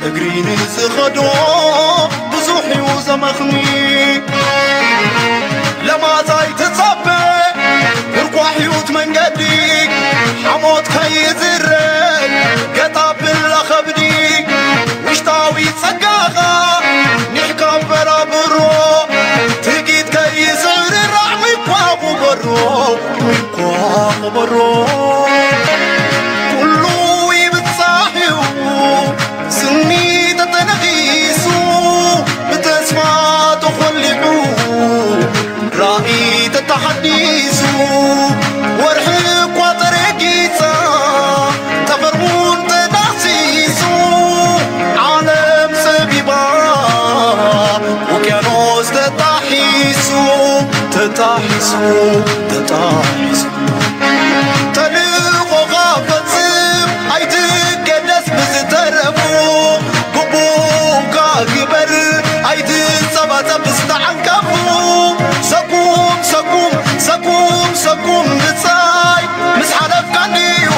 እግሪ ንዝኸዶ ብዙሕ እዩ ዘመኽኒ። ለማታይ ትጸበ ህርኳሕ ህይወት መንገዲ ሓሞት ከይዝረግ ገጣ ብላ ከብዲ ውሽጣዊ ጸጋኻ ኒሕካ በራብሮ ትጊት ከይዝርራዕ ምኳ ጉበሮ ምኳ ጉበሮ ኩሉ ይብጻሕ እዩ። ስኒ ተተነኺሱ ብተስፋ ተኾሊዑ ራእይ ተተሓዲሱ ወርሒ እኳ ተረጊጻ ጠፈር እውን ተዳህሲሱ ዓለም ጸቢባ ውቅያኖስ ተጣሒሱ ተጣሒሱ ተጣሒሱ ተልእኾኻ ፈጽም ኣይትገደስ ብዝተረፉ ግቡእካ ግበር ኣይትጸባጸብ ብዝተዓንቀፉ ሰኩም ሰኩም ሰኩም ሰኩም ብጻይ ምስ ሓለፍካ እንድዩ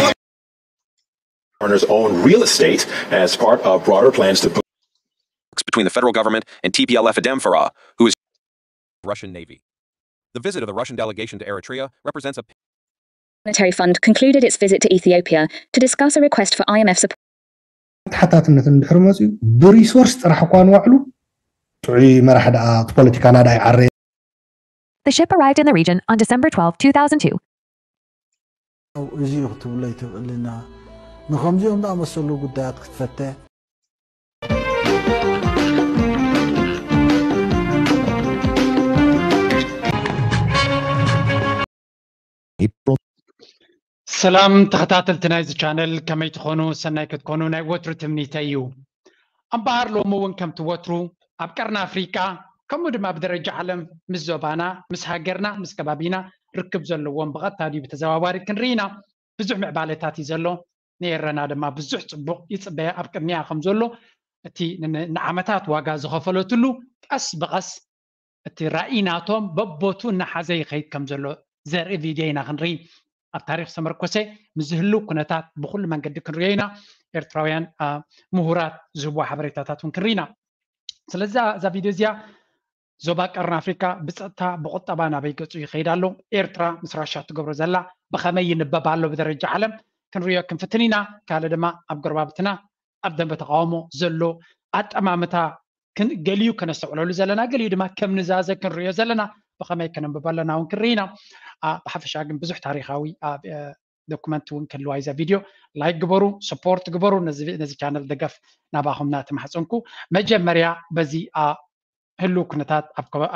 Foreigners own real estate as part of broader plans to boost between the federal government and T P L F Adem Farah, who is Russian Navy. The visit of the Russian delegation to Eritrea represents a Monetary Fund concluded its visit to Ethiopia to discuss a request for I M F support. ተሓታትነት እንድሕር መፅኡ ብሪሶርስ ጥራሕ እኳ ንባዕሉ ጥዑይ መራሕ ደኣ እቲ ፖለቲካና ደኣ ይዓረየ The ship arrived in the region on December twelfth, two thousand two. እዚ እዩ ክትብሎ ኣይትኽእልና። ንኸምዚኦም ዝኣመሰሉ ጉዳያት ክትፈተ ሰላም ተኸታተልቲ ናይዚ ቻነል ከመይ ትኾኑ? ሰናይ ክትኮኑ ናይ ወትሩ ትምኒተይ እዩ። ኣምበሃር ሎሚ እውን ከምቲ ወትሩ ኣብ ቀርኒ ኣፍሪቃ ከምኡ ድማ ብደረጃ ዓለም ምስ ዞባና ምስ ሃገርና ምስ ከባቢና ርክብ ዘለዎም ብቐጥታ ድዩ ብተዘዋዋሪ ክንርኢ ኢና። ብዙሕ ምዕባለታት እዩ ዘሎ። ንኤረና ድማ ብዙሕ ጽቡቕ ይጽበያ ኣብ ቅድሚያ ከም ዘሎ እቲ ንዓመታት ዋጋ ዝኸፈለትሉ ቀስ ብቐስ እቲ ራእይ ናቶም በቦቱ እናሓዘ ይኸይድ ከም ዘሎ ዘርኢ ቪድዮ ኢና ክንርኢ። ኣብ ታሪክ ዝተመርኮሰ ምስ ዝህልው ኩነታት ብኩሉ መንገዲ ክንሪኦ ኢና። ኤርትራውያን ምሁራት ዝህብዎ ሓበሬታታት እውን ክንርኢ ኢና። ስለዚ እዛ ቪድዮ እዚኣ ዞባ ቀርኒ ኣፍሪካ ብፀጥታ ብቁጠባ ናበይ ገፁ ይኸይድ ኣሎ፣ ኤርትራ ምስ ራሻ ትገብሮ ዘላ ብኸመይ ይንበብ ኣሎ ብደረጃ ዓለም ክንሪኦ ክንፍትን ኢና። ካልእ ድማ ኣብ ጎረባብትና ኣብ ደንበ ተቃውሞ ዘሎ ኣጠማምታ ገሊኡ ከነስተውዕለሉ ዘለና፣ ገሊኡ ድማ ከም ንዛዘ ክንሪኦ ዘለና፣ ብኸመይ ከነንብቦ ኣለና እውን ክንርኢ ኢና። ብሓፈሻ ግን ብዙሕ ታሪካዊ ዶኩመንት እውን ክህልዋ እዛ ቪድዮ። ላይክ ግበሩ፣ ሰፖርት ግበሩ፣ ነዚ ቻነል ደገፍ ናባኹም እናተማሕፀንኩ መጀመርያ በዚ ህልው ኩነታት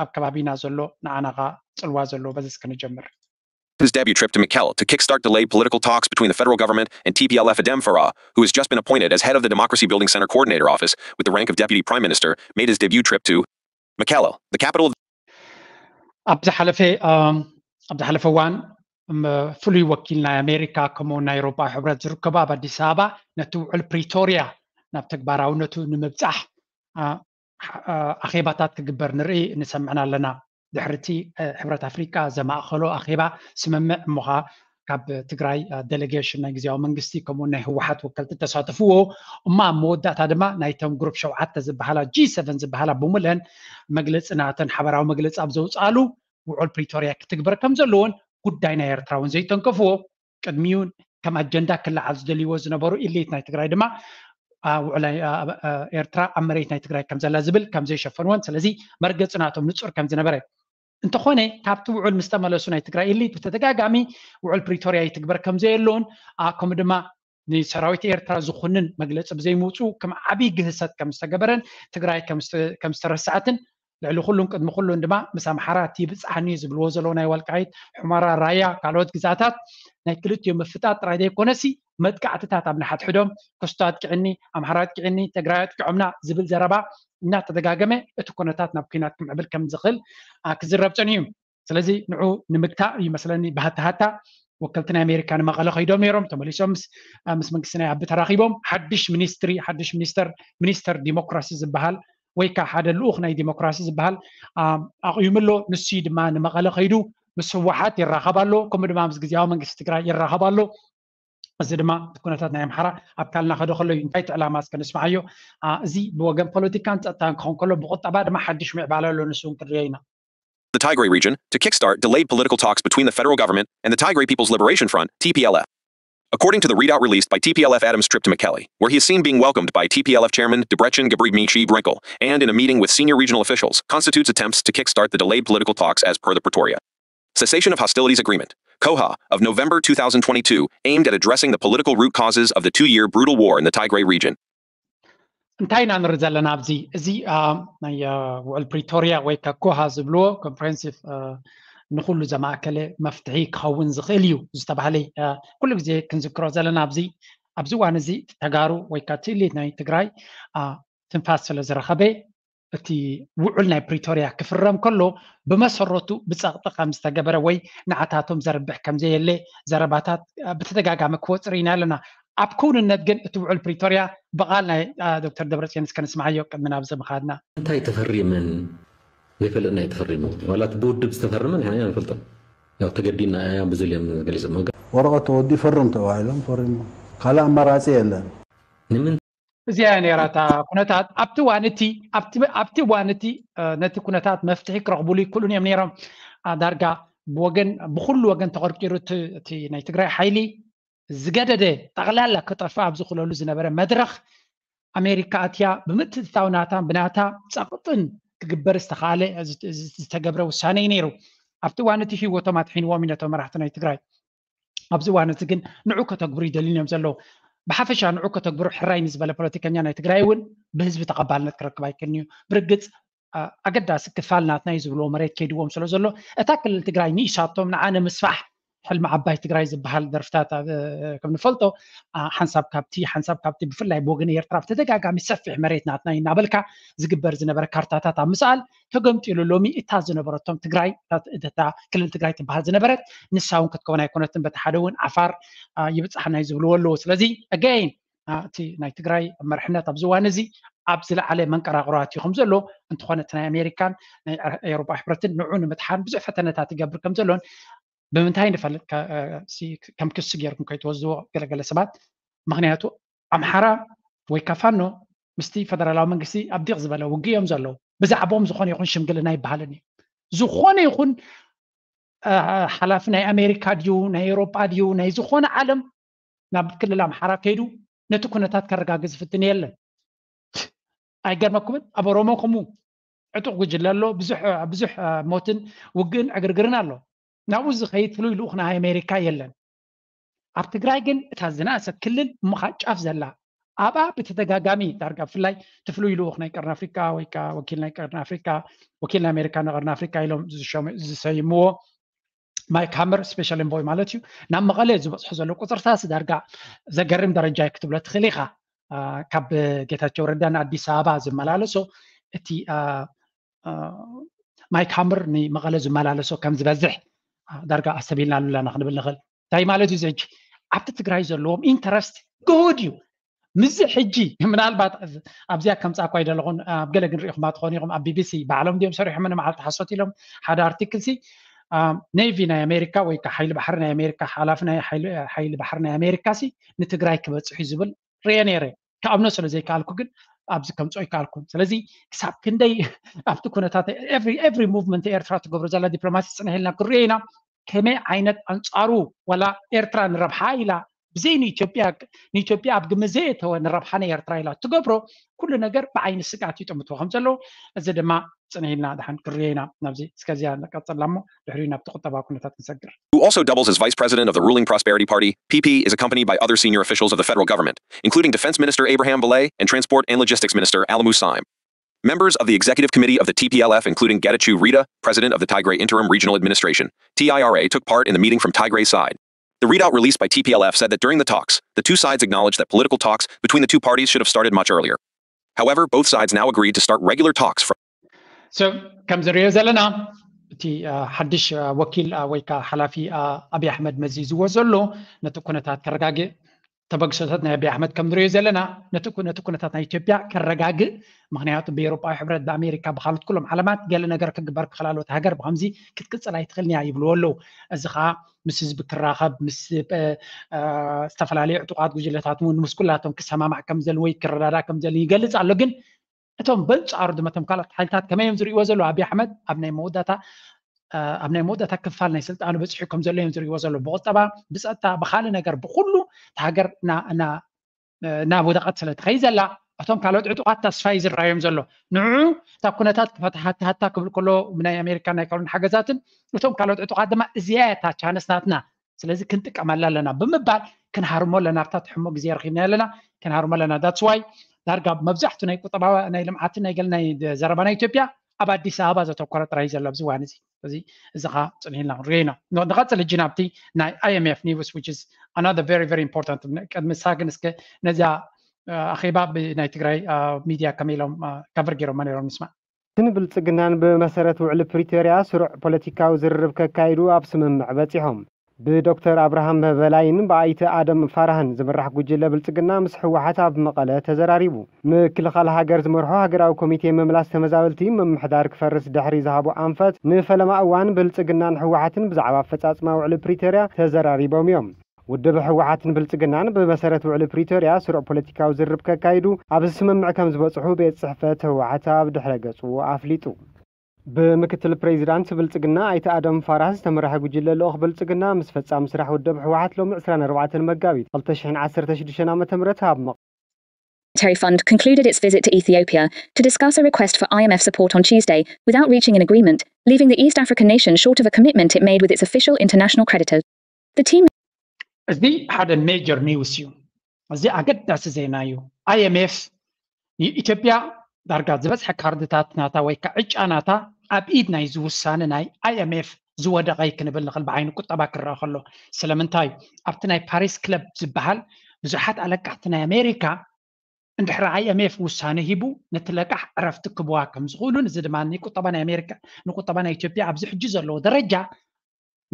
ኣብ ከባቢና ዘሎ ንዓና ከዓ ፅልዋ ዘለዎ በዚ እስከ ንጀምር። His debut trip to Mekelle to kickstart delayed political talks between the federal government and T P L F Adem Farah, who has just been appointed as head of the Democracy Building Center Coordinator Office with the rank of Deputy Prime Minister, made his debut trip to Mekelle, the capital of ኣብ ዝሓለፈ ኣብ ዝሓለፈ እዋን ፍሉይ ወኪል ናይ ኣሜሪካ ከምኡ ናይ ኤውሮጳ ሕብረት ዝርከቡ ኣብ ኣዲስ ኣበባ ነቲ ውዕል ፕሪቶርያ ናብ ተግባራውነቱ ንምብፃሕ ኣኼባታት ክግበር ንርኢ ንሰምዕን ኣለና። ድሕሪ እቲ ሕብረት ኣፍሪቃ ዘማእኸሎ ኣኼባ ስምምዕ እሞ ኸኣ ካብ ትግራይ ዴሌጌሽን ናይ ግዜያዊ መንግስቲ ከምኡ ናይ ህወሓት ወከልቲ ተሳተፍዎ። እሞ ኣብ መወዳእታ ድማ ናይቶም ግሩፕ ሸውዓተ ዝበሃላ ጂ ሰቨን ዝበሃላ ብምልአን መግለፂ ናተን ሓበራዊ መግለፂ ኣብ ዘውፅኣሉ ውዕል ፕሪቶርያ ክትግበር ከም ዘለዎን ጉዳይ ናይ ኤርትራ እውን ዘይተንከፍዎ ቅድሚኡ ከም ኣጀንዳ ክለዓል ዝደልይዎ ዝነበሩ ኢሊት ናይ ትግራይ ድማ ውዕል ኤርትራ ኣብ መሬት ናይ ትግራይ ከም ዘላ ዝብል ከም ዘይሸፈንዎን ስለዚ መርገፂ ናቶም ንፁር ከም ዝነበረ እንተኾነ ካብቲ ውዕል ምስ ተመለሱ ናይ ትግራይ ኢሊት ብተደጋጋሚ ውዕል ፕሪቶርያ ይትግበር ከም ዘየለውን ከምኡ ድማ ንሰራዊት ኤርትራ ዝኹንን መግለፂ ብዘይምውፅኡ ከም ዓብዪ ግህሰት ከም ዝተገበረን ትግራይ ከም ዝተረስዐትን ልዕሊ ኩሉን ቅድሚ ኩሉን ድማ ምስ ኣምሓራ እቲ ይብፅሓኒ ዝብልዎ ዘለዉ ናይ ወልቃይት፣ ሑመራ፣ ራያ ካልኦት ግዛታት ናይ ክልቲኡ ምፍጣጥ ጥራይ ዘይኮነሲ መጥቃዕትታት ኣብ ንሓድሕዶም ክስቶ ኣጥቂዕኒ፣ ኣምሓራ ኣጥቂዕኒ፣ ትግራይ ኣጥቂዖምና ዝብል ዘረባ እናተደጋገመ እቲ ኩነታት ናብ ኲናት ክምዕብል ከም ዝኽእል ክዝረብ ፀኒሑ እዩ። ስለዚ ንዑ ንምግታእ እዩ መስለኒ ብሃታሃታ ወከልቲ ናይ ኣሜሪካ ንመቐለ ከይዶም ነይሮም። ተመሊሶም ምስ መንግስቲ ናይ ኣቢ ተራኺቦም ሓድሽ ሚኒስትሪ ሓድሽ ሚኒስተር ሚኒስተር ዲሞክራሲ ዝበሃል ወይ ከዓ ሓደ ልኡኽ ናይ ዲሞክራሲ ዝበሃል ኣቑዩሙ ኣሎ። ንሱ ድማ ንመቐለ ከይዱ ምስ ህወሓት ይራኸብ ኣሎ። ከምኡ ድማ ምስ ግዜያዊ መንግስቲ ትግራይ ይራኸብ ኣሎ። እዚ ድማ እቲ ኩነታት ናይ ኣምሓራ ኣብ ካልና ከደ ከሎ እዩ። እንታይ እቲ ዕላማ እስከ ንስምዓዮ። እዚ ብወገን ፖለቲካን ጸጥታን ክኸውን ከሎ፣ ብቁጠባ ድማ ሓድሽ ምዕባለ ኣሎ፣ ንሱ እውን ክንሪኦ ኢና። The Tigray region to kickstart delayed political talks between the federal government and the Tigray People's Liberation Front, T P L F. According to the readout released by T P L F Adam's trip to Mekelle, where he is seen being welcomed by T P L F chairman Debretsion Gebremichi Brenkel, and in a meeting with senior regional officials, constitutes attempts to kickstart the delayed political talks as per the Pretoria Cessation of Hostilities Agreement, COHA, of November two thousand twenty-two, aimed at addressing the political root causes of the two-year brutal war in the Tigray region. እንታይ ኢና ንርኢ ዘለና ኣብዚ? እዚ ናይ ውዕል ፕሪቶርያ ወይ ከ ኮሃ ዝብልዎ ኮምፕሬንሲቭ ንኩሉ ዘማእከለ መፍትሒ ክኸውን ዝኽእል እዩ ዝተባህለ ኩሉ ግዜ ክንዝክሮ ዘለና። ኣብዚ ኣብዚ እዋን እዚ ተጋሩ ወይ ከ ትእሊት ናይ ትግራይ ትንፋስ ስለ ዝረኸበ፣ እቲ ውዑል ናይ ፕሪቶርያ ክፍረም ከሎ ብመሰረቱ ብጸቕጢ ከም ዝተገበረ ወይ ንዓታቶም ዘርብሕ ከም ዘየለ ዘረባታት ብተደጋጋሚ ክወጽእ ርኢና ኣለና። ኣብ ክውንነት ግን እቲ ውዑል ፕሪቶርያ ብቓል ናይ ዶክተር ደብረጽዮን እስከ ንስምዓዮ ቅድሚ ናብዚ ምኻድና። እንታይ ተፈሪመን ዘይፈልጥና እዩ ተፈሪሙ። ዋላ እቲ ብውድብ ዝተፈርመ ንሕና ኣይንፈልጦን። ያው ተገዲድና እያ ብዙል እዮም ገሊጾም። ወረቐት ተወዲኡ ፈርም ተባሂሎም ፈሪሞም። ካልእ ኣማራጺ የለን። ንምን እዚኣ እያ ነይራ እታ ኩነታት። ኣብቲ እዋን እቲ ኣብቲ ኣብቲ እዋን እቲ ነቲ ኩነታት መፍትሒ ክረኽቡሉ ይክእሉን እዮም ነይሮም። ዳርጋ ብወገን ብኩሉ ወገን ተቐርቂሩ እቲ ናይ ትግራይ ሓይሊ ዝገደደ ጠቕላላ ክጠፍእ ኣብ ዝኽእለሉ ዝነበረ መድረኽ ኣሜሪካ ኣትያ ብምትእትታው ናታን ብናታ ጸቕጥን ክግበር ዝተኻለ ዝተገብረ ውሳነ እዩ ነይሩ። ኣብቲ እዋን እቲ ህይወቶም ኣድሒንዎም እዩ ነቶም መራሕቲ ናይ ትግራይ። ኣብዚ እዋን እዚ ግን ንዑ ከተግብሩ ይደልዩን እዮም ዘለዉ። ብሓፈሻ ንዑ ከተግብሩ ሕራይ ንዝበለ ፖለቲከኛ ናይ ትግራይ እውን ብህዝቢ ተቐባልነት ክረክብ ኣይክእልን እዩ። ብርግጽ ኣገዳሲ ክፋል ናትና እዩ ዝብልዎ መሬት ከይድዎም ስለ ዘሎ እታ ክልል ትግራይ ንኢሳቶም ንዓነ ምስፋሕ ሕልሚ ዓባይ ትግራይ ዝበሃል ደርፍታት ከም ንፈልጦ ሓንሳብ ካብቲ ሓንሳብ ካብቲ ብፍላይ ብወገን ኤርትራ ብተደጋጋሚ ሰፊሕ መሬት ናትና እዩ እናበልካ ዝግበር ዝነበረ ካርታታት ኣብ ምስኣል ተገምጢሉ ሎሚ እታ ዝነበረቶም ትግራይ እታ ክልል ትግራይ ትበሃል ዝነበረት ንሳ እውን ክትከውን ኣይኮነትን። በቲ ሓደ እውን ዓፋር ይብፅሓና እዩ ዝብልዎ ኣለዎ። ስለዚ ኣገይን እቲ ናይ ትግራይ መርሕነት ኣብዚ እዋን እዚ ኣብ ዝለዓለ መንቀራቕሮ ኣትዩ ከም ዘሎ እንተኾነ እቲ ናይ ኣሜሪካን ናይ ኤውሮጳ ሕብረትን ንዑ ንምድሓን ብዙሕ ፈተነታት ይገብር ከም ዘሎን ብምንታይ ንፈልጥ ከም ክሲ ገይርኩም ከይትወስድዎ ገለገለ ሰባት። ምክንያቱ ኣምሓራ ወይ ካፋኖ ምስቲ ፈደራላዊ መንግስቲ ኣብ ዲቕ ዝበለ ውግእ እዮም ዘለዉ። ብዛዕባኦም ዝኾነ ይኹን ሽምግልና ይበሃልን እዩ። ዝኾነ ይኹን ሓላፊ ናይ ኣሜሪካ ድዩ ናይ ኤውሮጳ ድዩ ናይ ዝኾነ ዓለም ናብ ክልል ኣምሓራ ከይዱ ነቲ ኩነታት ከረጋግጽ ዝፍትን የለን። ኣይገርመኩምን? ኣብ ኦሮሞ ከምኡ ዕጡቕ ጉጅለ ኣሎ። ብዙሕ ብዙሕ ሞትን ውግእን ዕግርግርን ኣሎ። ናብኡ ዝኸይድ ፍሉይ ልኡኽ ናይ ኣሜሪካ የለን። ኣብ ትግራይ ግን እታ ዝነኣሰት ክልል እሞ ከዓ ጫፍ ዘላ ኣብኣ ብተደጋጋሚ ዳርጋ ብፍላይ እቲ ፍሉይ ልኡኽ ናይ ቀርኒ ኣፍሪካ ወይ ከዓ ወኪል ናይ ቀርኒ ኣፍሪካ ወኪል ናይ ኣሜሪካ ንቀርኒ ኣፍሪካ ኢሎም ዝሰይምዎ ማይክ ሃመር ስፔሻል ኤንቮይ ማለት እዩ ናብ መቐለ ዝበፅሑ ዘሎ ቁፅርታት ዳርጋ ዘገርም ደረጃ እዩ ክትብሎ ትኽእል ኢኻ። ካብ ጌታቸው ረዳ ንኣዲስ ኣበባ ዝመላለሶ እቲ ማይክ ሃመር ንመቐለ ዝመላለሶ ከም ዝበዝሕ ዳርጋ ኣስተብሂልና ኣለና ክንብል ንኽእል። እንታይ ማለት እዩ? እዚ ሕጂ ኣብቲ ትግራይ ዘለዎም ኢንተረስት ግሁድ እዩ። ምስዚ ሕጂ ምናልባት ኣብዚኣ ከምፃ እኳ ይደለኹን ኣብ ገለ ግን ርኢኹማ ትኾኑ ኢኹም ኣብ ቢቢሲ ባዕሎም ድዮም ሰሪሖም ንመዓልቲ ሓሶት ኢሎም ሓደ ኣርቲክል ሲ ኔቪ ናይ ኣሜሪካ ወይ ከዓ ሓይሊ ባሕሪ ናይ ኣሜሪካ ሓላፊ ናይ ሓይሊ ባሕሪ ናይ ኣሜሪካ ሲ ንትግራይ ክበፅሕ እዩ ዝብል ርኤ ነይረ። ክኣምኖ ስለ ዘይከኣልኩ ግን ኣብዚ ከምፅኦ ይከኣልኩን። ስለዚ ክሳብ ክንደይ ኣብቲ ኩነታት every movement ኤርትራ ትገብሮ ዘላ ዲፕሎማሲ ፅንሕ ኢልና ክንሪኦ ኢና። ከመይ ዓይነት ኣንፃሩ ዋላ ኤርትራ ንረብሓ ኢላ ብዘይ ንኢትዮጵያ ንኢትዮጵያ ኣብ ግምት ዘየተወ ንረብሓ ናይ ኤርትራ ኢላ ትገብሮ ኩሉ ነገር ብዓይኒ ስግኣት ይጥምትዎ ከም ዘለዉ እዚ ድማ ፅንሕ ኢልና ድሓን ክንሪኦ ኢና። ናብዚ እስከዚኣ ንቀፅላ እሞ ድሕሪኡ ናብቲ ቁጠባዊ ኩነታት ክንሰግር። who also doubles as vice president of the ruling Prosperity Party, P P, is accompanied by other senior officials of the federal government, including Defense Minister Abraham Bellay and Transport and Logistics Minister Alamu Syme. Members of the executive committee of the T P L F, including Getachew Reda, president of the Tigray Interim Regional Administration, T I R A, took part in the meeting from Tigray's side. The readout released by T P L F said that during the talks, the two sides acknowledged that political talks between the two parties should have started much earlier. However, both sides now agreed to start regular talks from So ከም ዝሪኦ ዘለና እቲ ሓድሽ ወኪል ወይ ከዓ ሓላፊ ኣብይ ኣሕመድ መዚዝዎ ዘሎ ነቲ ኩነታት ከረጋግእ ተበግሶታት ናይ ኣቢ ኣሕመድ ከም ንሪኦ ዘለና ነቲ ኩ- ነቲ ኩነታት ናይ ኢትዮጵያ ከረጋግእ፣ ምክንያቱ ብኤውሮጳዊ ሕብረት፣ ብኣሜሪካ፣ ብካልኦት ኩሎም ዓለማት ገለ ነገር ክግበር ክኽላል፣ እታ ሃገር ብከምዚ ክትቅፅል ኣይትኽእልን እያ ይብልዎ ኣለዉ። እዚ ከዓ ምስ ህዝቢ ክራኸብ፣ ምስ እ፣ እ፣ ዝተፈላለዩ ዕጡቃት ጉጅለታት እውን ምስ ኩላቶም ክሰማማዕ ከም ዘል ወይ ክረዳዳእ ከም ዘል ይገልጽ ኣሎ። ግን እቶም በንጻሩ ድማ እቶም ካልኦት ሓይልታት ከመይ እዮም ዝርእይዎ ዘለዉ? ኣቢ ኣሕመድ ኣብ ናይ መወዳእታ እ፣ ኣብ ናይ መወዳእታ ክፋል ናይ ስልጣኑ በፂሑ ከም ዘሎ እዮም ዝርእይዎ ዘለዉ። ብቁጠባ፣ ብፀጥታ፣ ብካልእ ነገር፣ ብኩሉ እታ ሃገር ና- ና- ናብ ውድቐት ስለ ትኸይድ ዘላ፣ እቶም ካልኦት ዕጡቃት ተስፋ እዩ ዝረኣዮም ዘሎ። ንዑ እታ ኩነታት ክፈትሓታሃታ ክብል ከሎ፣ ናይ ኣሜሪካ ናይ ካልኦት ሓገዛትን እቶም ካልኦት ዕጡቃት ድማ እዚኣ እያ እታ ቻንስ ናትና፣ ስለዚ ክንጥቀመላ ኣለና ብምባል ክንሃርሞ ኣለና። ኣብታ ትሕሞ ግዜ ረኺብና ኣለና፣ ክንሃርሞ ኣለና። That's why ዳርጋ መብዛሕቱ ናይ ቁጠባ፣ ናይ ልምዓትን ናይ ገለ ናይ ዘረባ ናይ ኢትዮጵያ ኣብ ኣዲስ ኣበባ ዘተኮረ ጥራይ ዘሎ ኣብዚ እዋን እዚ። እዚ እዚ ኸዓ ጽኒሕና ክንሪኦ ኢና። ን- ንቐጽል ሕጂ ናብቲ ናይ I M F news, which is another very, very important. ቅድሚ ንሳ ግን እስከ ነዛ እ፣ ኣኼባ ብናይ ትግራይ እ፣ ሚድያ ከመይ ኢሎም እ፣ ካቨር ገይሮማ ነይሮም ንስማዕ። ትን ብልጽግናን ብመሰረት ውዕሊ ፕሪቶርያ ስሩዕ ፖለቲካዊ ዝርርብ ከካይዱ ኣብ ስምምዕ በጺሖም። ብዶክተር ኣብርሃም በላይን ብኣይተ ኣደም ፋራህን ዝምራሕ ጉጅለ ብልጽግና ምስ ህወሓት ኣብ መቐለ ተዘራሪቡ። ምክልኻል ሃገር ዝመርሖ ሃገራዊ ኮሚቴ ምምላስ ተመዛበልቲ ምምሕዳር ክፈርስ ድሕሪ ዝሃቦ ኣንፈት፣ ንፈለማ እዋን ብልጽግናን ህወሓትን ብዛዕባ ኣፈጻጽማ ውዕሊ ፕሪቶርያ ተዘራሪቦም እዮም። ውድብ ህወሓትን ብልጽግናን ብመሰረት ውዕሊ ፕሪቶርያ ስሩዕ ፖለቲካዊ ዝርርብ ከካይዱ ኣብ ስምምዕ ከም ዝበጽሑ ቤት ጽሕፈት ህወሓት ኣብ ድሕረ ገጹ ኣፍሊጡ። ብምክትል ፕሬዚዳንት ብልጽግና ኣይተ ኣደም ፋራህ ዝተመርሐ ጉጅለ ልኡኽ ብልጽግና ምስ ፈጻሚ ስራሕ ውድብ ህወሓት ሎሚ ዕስራን ኣርባዕተን መጋቢት ክልተ ሽሕን ዓሰርተ ሽዱሽተን ዓመተ ምህረት ኣብ መቐ- Monetary Fund concluded its visit to Ethiopia to discuss a request for I M F support on Tuesday without reaching an agreement, leaving the East African nation short of a commitment it made with its official international creditors. The team እዚ ሓደ ሜጀር ኒውስ እዩ። እዚ ኣገዳሲ ዜና እዩ። I M F ንኢትዮጵያ ዳርጋ ዝበዝሐ ካርድታት ናታ ወይ ከዓ ዕጫ ናታ ኣብ ኢድ ናይ ዝውሳነ ናይ I M F ዝወደቐ እዩ ክንብል ንኽእል፣ ብዓይኒ ቁጠባ ክረኣ ከሎ። ስለምንታይ? ኣብቲ ናይ ፓሪስ ክለብ ዝበሃል ብዙሓት ኣለቃሕቲ ናይ ኣሜሪካ እንድሕር I M F ውሳነ ሂቡ ነቲ ለቃሕ ዕረፍቲ ክብዋ ከም ዝኽእሉን እዚ ድማ ንቁጠባ ናይ ኣሜሪካ ንቁጠባ ናይ ኢትዮጵያ ኣብዚ ሕጂ ዘለዎ ደረጃ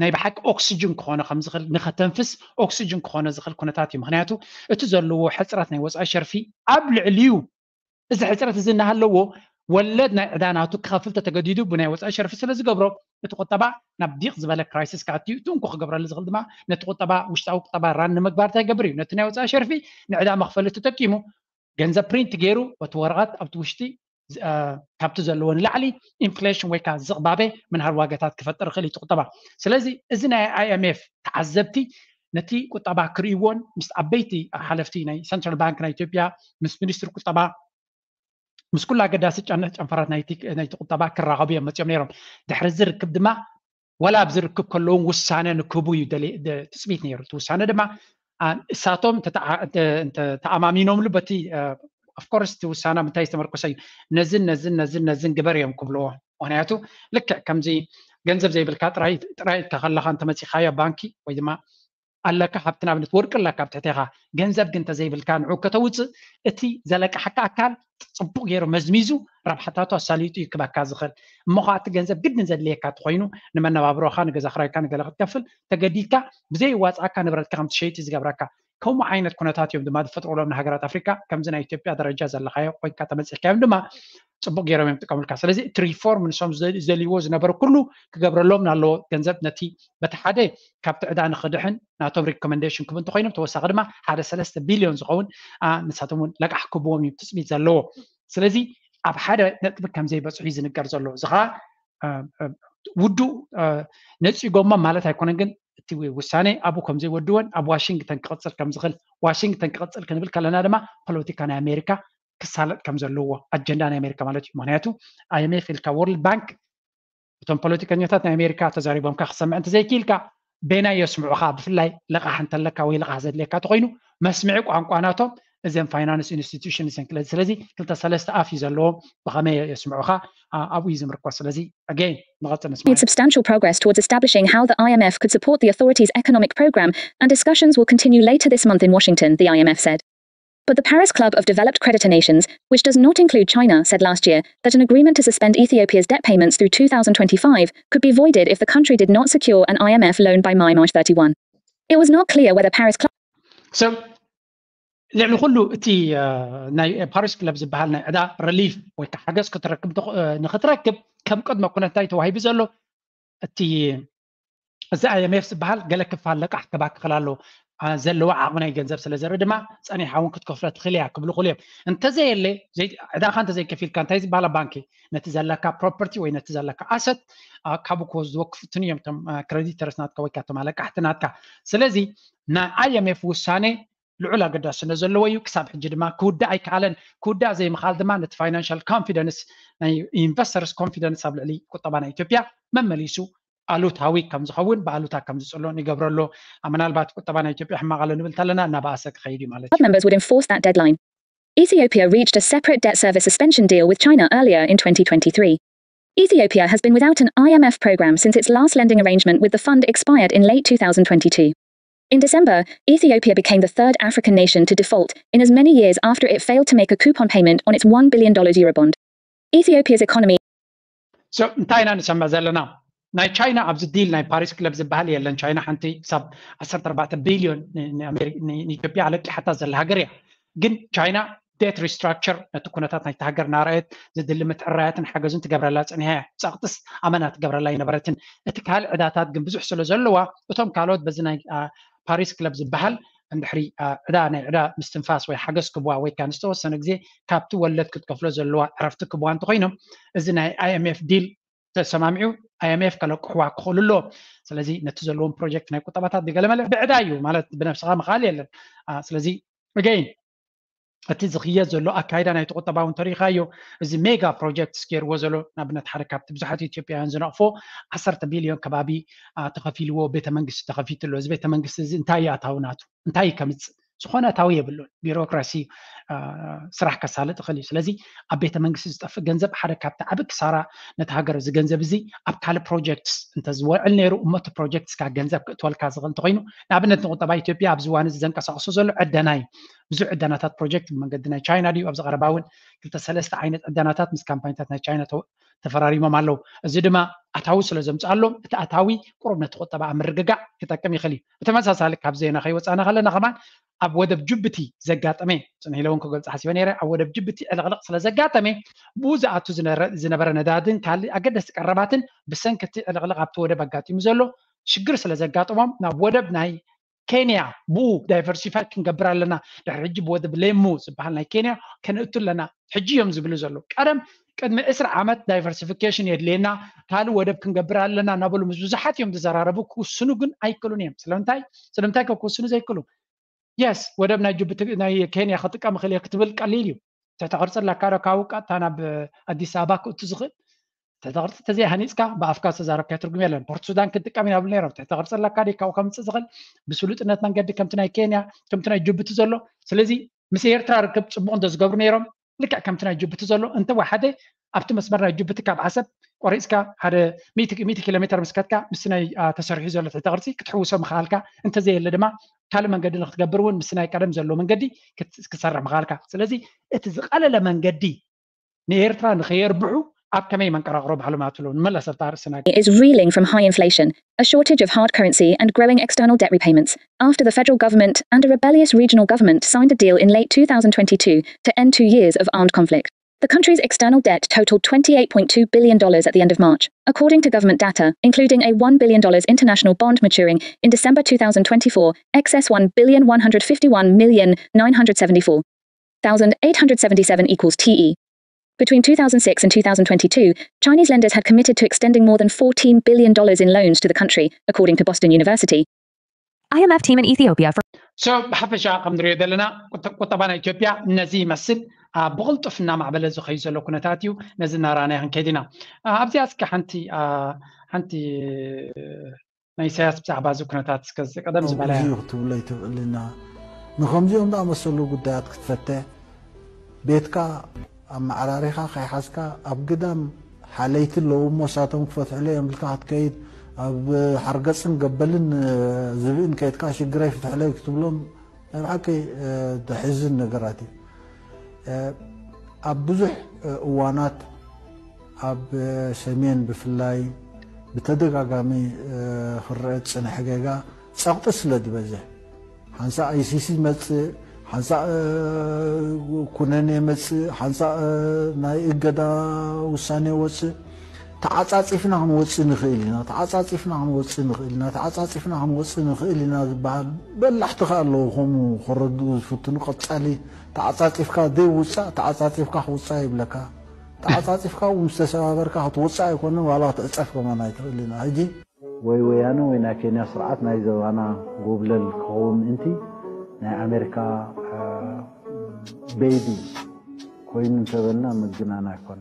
ናይ ብሓቂ ኦክስጅን ክኾነ ከም ዝኽእል ንኸተንፍስ ኦክስጅን ክኾነ ዝኽእል ኩነታት እዩ። ምክንያቱ እቲ ዘለዎ ሕፅረት ናይ ወፃኢ ሸርፊ ኣብ ልዕሊኡ እዚ ሕፅረት እዚ እናሃለዎ ወለድ ናይ ዕዳ ናቱ ክኸፍል ተተገዲዱ ብናይ ወፃኢ ሸርፊ ስለ ዝገብሮ እቲ ቁጠባ ናብ ዲቕ ዝበለ ክራይሲስ ክኣትዩ እዩ። እቲ እንኮ ክገብረሉ ዝኽእል ድማ ነቲ ቁጠባ ውሽጣዊ ቁጠባ ራን ንምግባር እንታይ ይገብር እዩ? ነቲ ናይ ወፃኢ ሸርፊ ንዕዳ መኽፈሊ ተጠቂሙ ገንዘብ ፕሪንት ገይሩ በቲ ወረቐት ኣብቲ ውሽጢ ዝ- እ፣ ካብቲ ዘለዎ ንላዕሊ ኢንፍሌሽን ወይ ከዓ ዝቕባበ ምንሃር ዋጋታት ክፈጥር ይኽእል እዩ እቲ ቁጠባ። ስለዚ እዚ ናይ I M F ተዓዘብቲ ነቲ ቁጠባ ክርእይዎን ምስ ዓበይቲ ሓለፍቲ ናይ ሰንትራል ባንክ ናይ ኢትዮጵያ ምስ ሚኒስትሪ ቁጠባ ምስ ኩሉ ኣገዳሲ ጨን- ጨንፈራት ናይቲ ናይቲ ቁጠባ ክራኸቡ እዮም መፅኦም ነይሮም። ድሕሪ እዚ ርክብ ድማ ወላ ኣብዚ ርክብ ከለውን ውሳነ ንክህቡ እዩ ደሊ- ደ- ትፅቢት ነይሩ። እቲ ውሳነ ድማ ኣ፣ እሳቶም እንተ ተዓ- እንተ- እንተ ተኣማሚኖምሉ በቲ ኦፍኮርስ እቲ ውሳነ ምንታይ ዝተመርኮሰ እዩ? ነዝን ነዝን ነዝን ነዝን ግበር እዮም ክብልዎ። ምክንያቱ ልክዕ ከምዚ ገንዘብ ዘይብልካ ጥራይ ጥራይ ኢልካ ከለኻ እንተመፂኻዮ ባንኪ ወይ ድማ ኣለካ ሃብቲ ንኣብነት ወርቂ ኣለካ ኣብ ትሕቴኻ ገንዘብ ግን እንተዘይብልካ ንዑ ከተውፅእ እቲ ዘለቃሕካ ኣካል ፅቡቅ ገይሩ መዝሚዙ ረብሓታቱ ኣሳሊጡ እዩ ክበካ ዝኽእል። እሞ ከዓ እቲ ገንዘብ ግድን ዘድልየካ ተኮይኑ ንመነባብሮኻ ንገዛ ክራይካ ንገለ ክትከፍል ተገዲድካ ብዘይ ዋፅኣካ ንብረትካ ከም ትሸይጥ እዩ ዝገብረካ። ከምኡ ዓይነት ኩነታት እዮም ድማ ዝፈጥሩሎም ንሃገራት ኣፍሪካ ከምዚ ናይ ኢትዮጵያ ደረጃ ዘለካዮ ኮይንካ ተመፂእካዮም ድማ ፅቡቅ ገይሮም እዮም ጥቀሙልካ። ስለዚ እቲ ሪፎርም ንሶም ዝደ- ዝደልይዎ ዝነበረ ኩሉ ክገብረሎም ናለዎ ገንዘብ ነቲ በቲ ሓደ ካብቲ ዕዳ ንክድሕን ናቶም ሪኮመንዴሽን ክቡ እንተኮይኖም ተወሳኺ ድማ ሓደ ሰለስተ ቢልዮን ዝኸውን ኣ፣ ንሳቶም እውን ለቃሕ ክብዎም እዩ ትፅቢት ዘለዎ። ስለዚ ኣብ ሓደ ነጥቢ ከም ዘይበፅሑ እዩ ዝንገር ዘሎ። እዚ ከዓ እ፣ እ፣ ውዱእ እ፣ ነፂጎሞ ማለት ኣይኮነን፣ ግን እቲ ውሳኔ ኣብኡ ከም ዘይወድዎን ኣብ ዋሽንግተን ክቕፅል ከም ዝኽእል ዋሽንግተን ክቕፅል ክንብል ከለና ድማ ፖለቲካ ናይ ኣሜሪካ ክሳለጥ ከም ዘለዎ ኣጀንዳ ናይ ኣሜሪካ ማለት እዩ። ምክንያቱ I M F ኢልካ ወርልድ ባንክ እቶም ፖለቲከኛታት ናይ ኣሜሪካ ተዛሪቦምካ ክሰምዕ እንተዘይክኢልካ በየናይ የስምዑኻ? ብፍላይ ለቓሕ እንተለካ ወይ ለቓሕ ዘድልየካ ተኮይኑ መስምዒ ቋንቋ ናቶም እዘን ፋይናንስ ኢንስቲቱሽንስ እየን። ስለዚ ክልተ ሰለስተ ኣፍ እዩ ዘለዎም፣ ብኸመይ የስምዑኻ? ኣ- ኣብኡ እዩ ዝምርኮስ። ስለዚ ኣገይን ንቐፅል ንስማዕ። Made substantial progress towards establishing how the I M F could support the authority's economic program, and discussions will continue later this month in Washington, the I M F said. But the Paris Club of Developed Creditor Nations, which does not include China, said last year that an agreement to suspend Ethiopia's debt payments through two thousand twenty-five could be voided if the country did not secure an I M F loan by May, March thirty-one. It was not clear whether Paris Club So ልዕሊ ኩሉ እቲ ናይ ፓሪስ ክለብ ዝበሃል ናይ ዕዳ ሪሊፍ ወይ ከዓ ሓገዝ ክትረክብ ንክትረክብ ከም ቅድመ ኩነት እንታይ ተዋሂቡ ዘሎ እቲ እዚ ኣይኤምኤፍ ዝበሃል ገለ ክፋል ለቃሕ ከባክኸል ኣሎ። ዘለዋ ዓቕሚ ናይ ገንዘብ ስለ ዘርኢ ድማ ጸኒሓ እውን ክትከፍሎ ትኽእል እያ ክብሉ ክሉ እዮም። እንተዘየለ ዕዳኻ እንተዘይከፊልካ እንታይ ዝበሃላ ባንኪ ነቲ ዘለካ ፕሮፐርቲ ወይ ነቲ ዘለካ ኣሰት ካብኡ ክወስድዎ ክፍትኑ እዮም እቶም ክሬዲተርስ ናትካ ወይ ካቶም ኣለቃሕቲ ናትካ። ስለዚ ናይ ኣይኤምኤፍ ውሳኔ ልዑል ኣገዳስነት ዘለዎ እዩ። ክሳብ ሕጂ ድማ ክውዳእ ኣይከኣለን። ክውዳእ ዘይምኽኣል ድማ ነቲ ፋይናንሻል ኮንፊደንስ ናይ ኢንቨስተርስ ኮንፊደንስ ኣብ ልዕሊ ቁጠባ ናይ ኢትዮጵያ መመሊሱ ኣሉታዊ ከም ዝኸውን ብኣሉታ ከም ዝፅሎን ይገብረሎ። ምናልባት ቁጠባ ናይ ኢትዮጵያ ሕማቕ ኣሎ ንብል ተለና እናበኣሰ ክኸይድ እዩ ማለት እዩ። Members would enforce that deadline. Ethiopia reached a separate debt service suspension deal with China earlier in twenty twenty-three. Ethiopia has been without an I M F program since its last lending arrangement with the fund expired in late two thousand twenty-two. In December, Ethiopia became the third African nation to default in as many years after it failed to make a coupon payment on its one billion dollars Eurobond. Ethiopia's economy So እንታይ ኢና ንሰምዕ ዘለና? ናይ ቻይና ኣብዚ ዲል ናይ ፓሪስ ክለብ ዝበሃል የለን። ቻይና ሓንቲ ክሳብ ዓሰርተ ኣርባዕተ ቢልዮን ንኢትዮጵያ ኣለቂሓታ ዘላ ሃገር እያ። ግን ቻይና ዴት ሪስትራክቸር ነቲ ኩነታት ናይቲ ሃገር እናረኣየት ዝድሊ ምትዕራያትን ሓገዝን ትገብረላ ፀኒሓ እያ። ፀቕጥስ ኣመና ትገብረላ ኣይነበረትን። እቲ ካልእ ዕዳታት ግን ብዙሕ ስለ ዘለዋ እቶም ካልኦት በዚ ናይ ፓሪስ ክለብ ዝበሃል እንድሕሪ ዕዳ ናይ ዕዳ ምስትንፋስ ወይ ሓገዝ ክብዋ ወይ ከዓ ንዝተወሰነ ግዜ ካብቲ ወለድ ክትከፍሎ ዘለዋ ዕረፍቲ ክብዋ እንተኮይኖም እዚ ናይ ኣይኤምኤፍ ዲል ተሰማሚዑ ኣይኤምኤፍ ከለቅሕዋ ክኽእሉ ኣለዎም። ስለዚ ነቲ ዘለዎም ፕሮጀክት ናይ ቁጠባታት ብገለመለ ብዕዳ እዩ ማለት ብነብስኻ ምኽኣል የለን። ስለዚ ገይን እቲ ዝኽየድ ዘሎ ኣካይዳ ናይቲ ቁጠባ እውን ተሪኢኻዮ። እዚ ሜጋ ፕሮጀክት ገይርዎ ዘሎ ንኣብነት ሓደ ካብቲ ብዙሓት ኢትዮጵያውያን ዝነቕፎ ዓሰርተ ቢልዮን ከባቢ ተኸፊልዎ ቤተመንግስቲ ተኸፊቱ ኣሎ። እዚ ቤተመንግስቲ እዚ እንታይ እዩ ኣታዊ ናቱ? እንታይ እዩ ከምፅእ? ዝኾነ ኣታዊ የብሉን። ቢሮክራሲ ስራሕ ከሳልጥ ይኽእል እዩ። ስለዚ ኣብ ቤተ መንግስቲ ዝጠፍእ ገንዘብ ሓደ ካብቲ ዓቢ ክሳራ ነቲ ሃገር እዚ ገንዘብ እዚ ኣብ ካልእ ፕሮጀክትስ እንተዝወዕል ነይሩ እሞ እቲ ፕሮጀክት እስካ ገንዘብ ክእትወልካ ዝኽእል እንተኮይኑ ንኣብነት ንቁጠባ ኢትዮጵያ ኣብዚ እዋን እዚ ዘንቀሳቅሶ ዘሎ ዕደና እዩ። ብዙሕ ዕደናታት ፕሮጀክት ብመንገዲ ናይ ቻይና ድዩ ኣብዚ ቀረባ እውን ክልተ ሰለስተ ዓይነት ዕደናታት ምስ ካምፓኒታት ናይ ቻይና ተፈራሪሞም ኣለዉ። እዚ ድማ ኣታዊ ስለ ዘምፅኣሎም እቲ ኣታዊ ቁሩብ ነቲ ቁጠባ ኣብ ምርግጋዕ ክጠቅም ይኽእል እዩ። ብተመሳሳሊ ካብ ዜና ከይወፃና ከለና ከማን ኣብ ወደብ ጅቡቲ ዘጋጠመ ፅንሕ ኢለ እውን ክገልፆ ሓሲበ ነይረ። ኣብ ወደብ ጅቡቲ ዕልቕልቕ ስለ ዘጋጠመ ብኡ ዝኣቱ ዝነበረ ነዳድን ካልእ ኣገደስቲ ቀረባትን ብሰንኪ እቲ ዕልቕልቕ ኣብቲ ወደብ ኣጋጢሙ ዘሎ ሽግር ስለ ዘጋጠሞም ናብ ወደብ ናይ ኬንያ ብኡ ዳይቨርሲፋይ ክንገብር ኣለና። ድሕሪ ሕጂ ብወደብ ሌሙ ዝበሃል ናይ ኬንያ ከነእቱ ኣለና ሕጂ እዮም ዝብሉ ዘለዉ። ቀደም ቅድሚ ዕስራ ዓመት ዳይቨርሲፊኬሽን የድልየና ካልእ ወደብ ክንገብር ኣለና እናበሉ ምስ ብዙሓት እዮም ዝዘራረቡ። ክውስኑ ግን ኣይክእሉን እዮም። ስለምንታይ ስለምንታይ ከ ክውስኑ ዘይክእሉ? የስ ወደብ ናይ ጅቡቲ ናይ ኬንያ ክጥቀም እኽእል እየ ክትብል ቀሊል እዩ። ትሕተ ቅርፂ ኣለካ ዶ ካብኡ ቀጥታ ናብ ኣዲስ ኣበባ ክእቱ ዝኽእል? ትሕተ ቅርፂ ተዘይሃኒፅካ ብኣፍካ ዝተዛረብካዮ ትርጉም የለን። ፖርት ሱዳን ክንጥቀም ኢና ይብሉ ነይሮም። ትሕተ ቅርፂ ኣለካ ድዩ ካብኡ ከምፅእ ዝኽእል ብስሉጥነት መንገዲ ከምቲ ናይ ኬንያ ከምቲ ናይ ጅቡቲ ዘሎ? ስለዚ ምስ ኤርትራ ርክብ ፅቡቕ እንተዝገብሩ ነይሮም ልክዕ ከምቲ ናይ ጅቡቲ ዘሎ እንተወሓደ ኣብቲ መስመር ናይ ጅቡቲ ካብ ዓሰብ ቆሪፅካ ሓደ ሚእቲ ኪሎ ሜትር ምስ ከድካ ምስቲ ናይ ተሰሪሑ ዘሎ ትሕተ ቅርፂ ክትሕውሶ ምኽኣልካ እንተዘየለ ድማ ካልእ መንገዲ ንክትገብር እውን ምስቲ ናይ ቀደም ዘሎ መንገዲ ክትሰርሕ ምኽኣልካ። ስለዚ እቲ ዝቐለለ መንገዲ ንኤርትራ ንኸየርብሑ ኣብ ከመይ መንቀራቕሮ ባዕሎም ኣትሎ ንመለስ ኣብታ ርእስና is reeling from high inflation, a shortage of hard currency and growing external debt repayments after the federal government and a rebellious regional government signed a deal in late two thousand twenty-two to end two years of armed conflict. The country's external debt totaled twenty-eight point two billion dollars at the end of March, according to government data, including a one billion dollars international bond maturing in December two thousand twenty-four, X S one billion one hundred fifty-one million nine hundred seventy-four thousand eight hundred seventy-seven equals T E. Between two thousand six and two thousand twenty-two, Chinese lenders had committed to extending more than fourteen billion dollars in loans to the country, according to Boston University. I M F team in Ethiopia for So ብሓፈሻ ከም ንሪኦ ዘለና ቁጠባ ናይ ኢትዮጵያ ነዚ ይመስል። ብቕልጡፍ እናማዕበለ ዝኸዩ ዘሎ ኩነታት እዩ። ነዚ እናረኣናዮ ክንከይድ ኢና። ኣብዚኣ እስከ ሓንቲ ሓንቲ ናይ ኢሳያስ ብዛዕባ እዚ ኩነታት እስከ ቀደም ዝበለ እዩ ክትብሎ ይትኽእልና። ንከምዚኦም ዝኣመሰሉ ጉዳያት ክትፈተ ቤትካ ኣመዓራሪኻ ከይሓዝካ ኣብ ግዳም ሓለይቲ ኣለዉ እሞ እሳቶም ክፈትሕሎ እዮም ኢልካ ክትከይድ ኣብ ሓርገፅን ገበልን ዝብእን ከይድካ ሽግረይ ፍትሕለይ ክትብሎም ናይ ብሓቂ ደሕዝን ነገራት እዩ። ኣብ ብዙሕ እዋናት ኣብ ሰሜን ብፍላይ ብተደጋጋሚ ክረአ ዝፅንሐ ጌጋ ፀቕጢ ስለ ዝበዝሕ ሓንሳእ ኣይሲሲ ይመፅእ ሓንሳእ ኩነኔ መፅእ፣ ሓንሳእ ናይ እገዳ ውሳኔ ወፅእ፣ ተዓፃፂፍና ክንወፅእ ንኽእል ኢና። ተዓፃፂፍና ክንወፅእ ንኽእል ኢና። ተዓፃፂፍና ክንወፅእ ንኽእል ኢና ዝበሃል በላሕቲ ከ ኣለዉ ከምኡ ክረድኡ ዝፍትኑ። ቀፃሊ ተዓፃፂፍካ ዘይውፃእ ተዓፃፂፍካ ክውፃእ ይብለካ። ተዓፃፂፍካ እውን ምስ ተሰባበርካ ክትወፅእ ኣይኮነ ዋላ ክትዕፀፍ ከማን ኣይትኽእል ኢና ሕጂ። ወይ ወያነ ወይ ናይ ኬንያ ስርዓት ናይ ዞባና ጎብለል ክኸውን ምእንቲ ናይ ኣሜሪካ ቤቢ ኮይኑ እንተበልና ምግናን ኣይኮነ።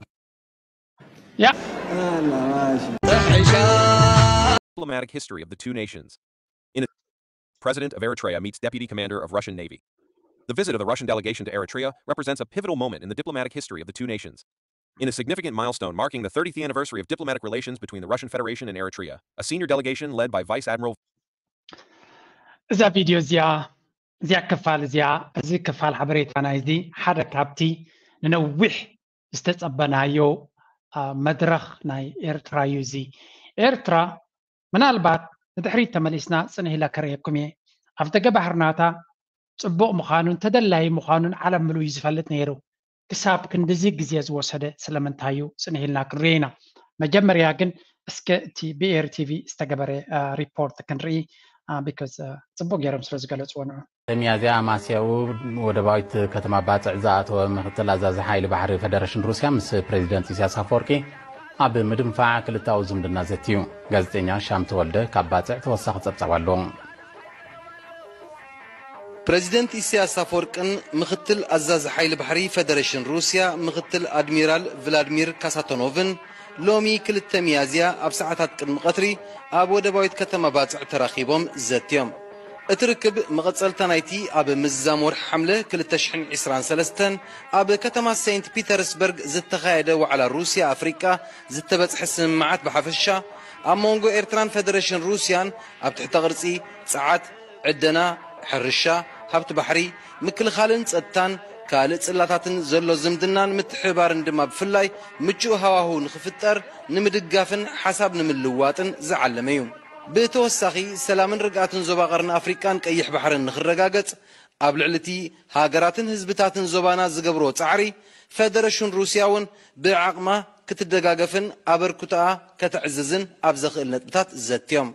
Diplomatic history of the two nations. In a, President of Eritrea meets Deputy Commander of Russian Navy. The visit of the Russian delegation to Eritrea represents a pivotal moment in the diplomatic history of the two nations. In a significant milestone marking the thirtieth anniversary of diplomatic relations between the Russian Federation and Eritrea, a senior delegation led by Vice Admiral እዛ ቪድዮ እዚኣ እዚኣ ክፋል እዚኣ እዚ ክፋል ሓበሬታ ናይ እዚ ሓደ ካብቲ ንነዊሕ ዝተጸበናዮ መድረኽ ናይ ኤርትራ እዩ። እዚ ኤርትራ ምናልባት ንድሕሪት ተመሊስና ጽንሕ ኢለ ከርእየኩም እየ። ኣፍደገ ባሕርናታ ጽቡቕ ምዃኑን ተደላዪ ምዃኑን ዓለም ምሉእ እዩ ዝፈልጥ ነይሩ። ክሳብ ክንድዚ ግዜ ዝወሰደ ስለምንታይ እዩ? ጽንሕ ኢልና ክንሪኦ ኢና። መጀመርያ ግን እስከ እቲ ብኤሪ ቲቪ ዝተገበረ ሪፖርት ክንርኢ፣ because ጽቡቕ ገይሮም ስለ ዝገለፅዎ ንዑ። ሚያዝያ ኣማስያኡ ወደባዊት ከተማ ባጽዕ ዝኣተወ ምክትል ኣዛዚ ሓይሊ ባሕሪ ፈደረሽን ሩስያ ምስ ፕሬዚደንት ኢሳያስ ኣፈወርቂ ኣብ ምድንፋዕ ክልተኣዊ ዝምድና ዘትዩ። ጋዜጠኛ ሻም ተወልደ ካብ ባጽዕ ተወሳኺ ጸብጻብ ኣለዎ። ፕሬዚደንት ኢሳያስ ኣፈወርቅን ምክትል ኣዛዚ ሓይሊ ባሕሪ ፈደረሽን ሩስያ ምክትል ኣድሚራል ቭላድሚር ካሳቶኖቭን ሎሚ ክልተ ሚያዝያ ኣብ ሰዓታት ቅድሚ ቀትሪ ኣብ ወደባዊት ከተማ ባጽዕ ተራኺቦም ዘትዮም። እቲ ርክብ መቐጸልታ ናይቲ ኣብ ምዝዛም ወርሒ ሓምለ ክልተ ሽሕን ዕስራን ሰለስተን ኣብ ከተማ ሴንት ፒተርስበርግ ዝተኻየደ ዋዕላ ሩስያ ኣፍሪቃ ዝተበጽሐ ስምምዓት ብሓፈሻ ኣብ መንጎ ኤርትራን ፈደረሽን ሩስያን ኣብ ትሕተ ቅርጺ፣ ጸዓት፣ ዕደና፣ ሕርሻ፣ ሃብቲ ባሕሪ፣ ምክልኻልን ጸጥታን ካልእ ጽላታትን ዘሎ ዝምድናን ምትሕብባርን ድማ ብፍላይ ምቹእ ሃዋህው ንኽፍጠር ንምድጋፍን ሓሳብ ንምልውዋጥን ዝዓለመ እዩ። ብተወሳኺ ሰላምን ርግኣትን ዞባ ቀርኒ ኣፍሪቃን ቀይሕ ባሕርን ንኽረጋገጽ ኣብ ልዕሊ እቲ ሃገራትን ህዝብታትን ዞባና ዝገብርዎ ጻዕሪ ፈደረሽን ሩስያ እውን ብዓቕማ ክትደጋገፍን ኣበርክቶኣ ከተዕዝዝን ኣብ ዘኽእል ነጥብታት ዘትዮም።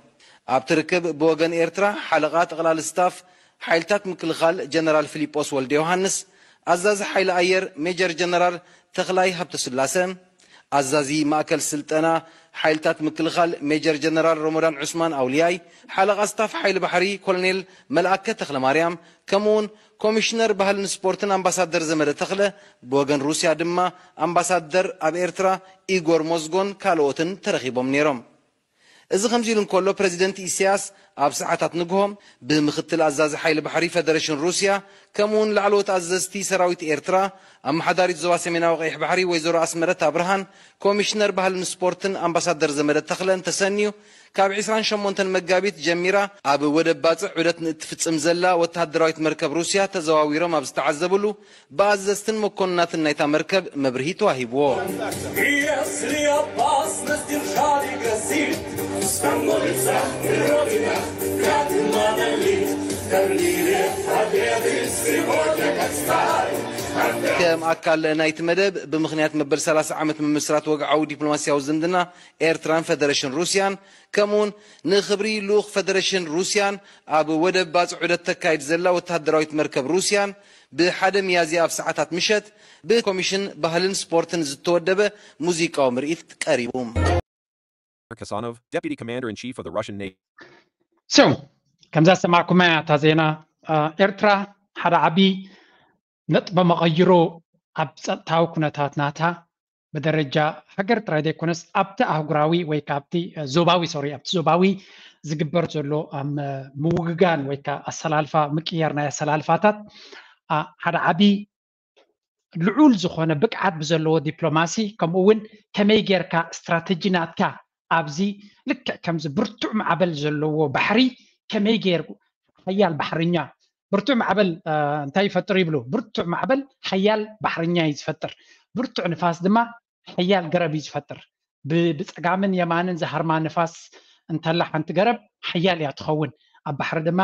ኣብቲ ርክብ ብወገን ኤርትራ ሓለቓ ጠቕላሊ ስታፍ ሓይልታት ምክልኻል ጀነራል ፊሊጶስ ወልደ ዮሃንስ፣ ኣዛዚ ሓይሊ ኣየር ሜጀር ጀነራል ተኽላይ ሃብተስላሰ፣ ኣዛዚ ማእከል ስልጠና ሓይልታት ምክልኻል ሜጀር ጀነራል ሮሞዳን ዑስማን ኣውልያይ፣ ሓለቓ ስታፍ ሓይሊ ባሕሪ ኮሎኔል መልኣከ ተኽለማርያም፣ ከምኡውን ኮሚሽነር ባህልን ስፖርትን ኣምባሳደር ዘመደ ተኽለ፣ ብወገን ሩስያ ድማ ኣምባሳደር ኣብ ኤርትራ ኢጎር ሞዝጎን ካልኦትን ተረኺቦም ነይሮም። እዚ ከምዚ ኢሉ እንከሎ ፕረዚደንት ኢሳያስ ኣብ ሰዓታት ንግሆ ብምክትል ኣዛዚ ሓይሊ ባሕሪ ፈደረሽን ሩስያ ከምኡውን ላዕለዎት ኣዘዝቲ ሰራዊት ኤርትራ ኣመሓዳሪት ዞባ ሰሜናዊ ቀይሕ ባሕሪ ወይዘሮ ኣስመረት ኣብርሃን ኮሚሽነር ባህልን ስፖርትን ኣምባሳደር ዘመደ ተኽለን ተሰንዩ ካብ ዕስራን ሸሞንተን መጋቢት ጀሚራ ኣብ ወደብ ባጽዕ ዑደት ንእትፍጽም ዘላ ወተሃደራዊት መርከብ ሩስያ ተዘዋዊሮም ኣብ ዝተዓዘብሉ ብኣዘዝትን መኮንናትን ናይታ መርከብ መብርሂ ተዋሂብዎ። ከም ኣካል ናይቲ መደብ ብምኽንያት መበል ሰላሳ ዓመት ምምስራት ወግዓዊ ዲፕሎማስያዊ ዝምድና ኤርትራን ፈደረሽን ሩስያን ከምኡውን ንኽብሪ ልኡኽ ፈደረሽን ሩስያን ኣብ ወደብ ባጽዕ ዑደት ተካይድ ዘላ ወተሃደራዊት መርከብ ሩስያን ብሓደ ሚያዝያ ኣብ ሰዓታት ምሸት ብኮሚሽን ባህልን ስፖርትን ዝተወደበ ሙዚቃዊ ምርኢት ቀሪቡ። Kasonov, Deputy Commander in Chief of the Russian Navy. So ከምዛ ሰማዕኩማ እያ እታ ዜና። ኤርትራ ሓደ ዓቢ ነጥበ መቐይሮ ኣብ ጸጥታዊ ኩነታት ናታ ብደረጃ ሃገር ጥራይ ዘይኮነስ ኣብቲ ኣህጉራዊ ወይ ካብቲ ዞባዊ ሶሪ ኣብቲ ዞባዊ ዝግበር ዘሎ ምውግጋን ወይ ከዓ ኣሰላልፋ ምቅያር ናይ ኣሰላልፋታት ሓደ ዓቢ ልዑል ዝኾነ ብቅዓት ብዘለዎ ዲፕሎማሲ ከምኡ እውን ከመይ ጌርካ ስትራተጂ ናትካ ኣብዚ ልክዕ ከምዚ ብርቱዕ ማዕበል ዘለዎ ባሕሪ ከመይ ጌር ሓያል ባሕርኛ ብርቱዕ ማዕበል እንታይ ይፈጥር ይብሉ? ብርቱዕ ማዕበል ሓያል ባሕርኛ እዩ ዝፈጥር። ብርቱዕ ንፋስ ድማ ሓያል ገረብ እዩ ዝፈጥር። ብጸጋምን የማንን ዝሃርማ ንፋስ እንተላ ሓንቲ ገረብ ሓያል እያ ትኸውን። ኣብ ባሕሪ ድማ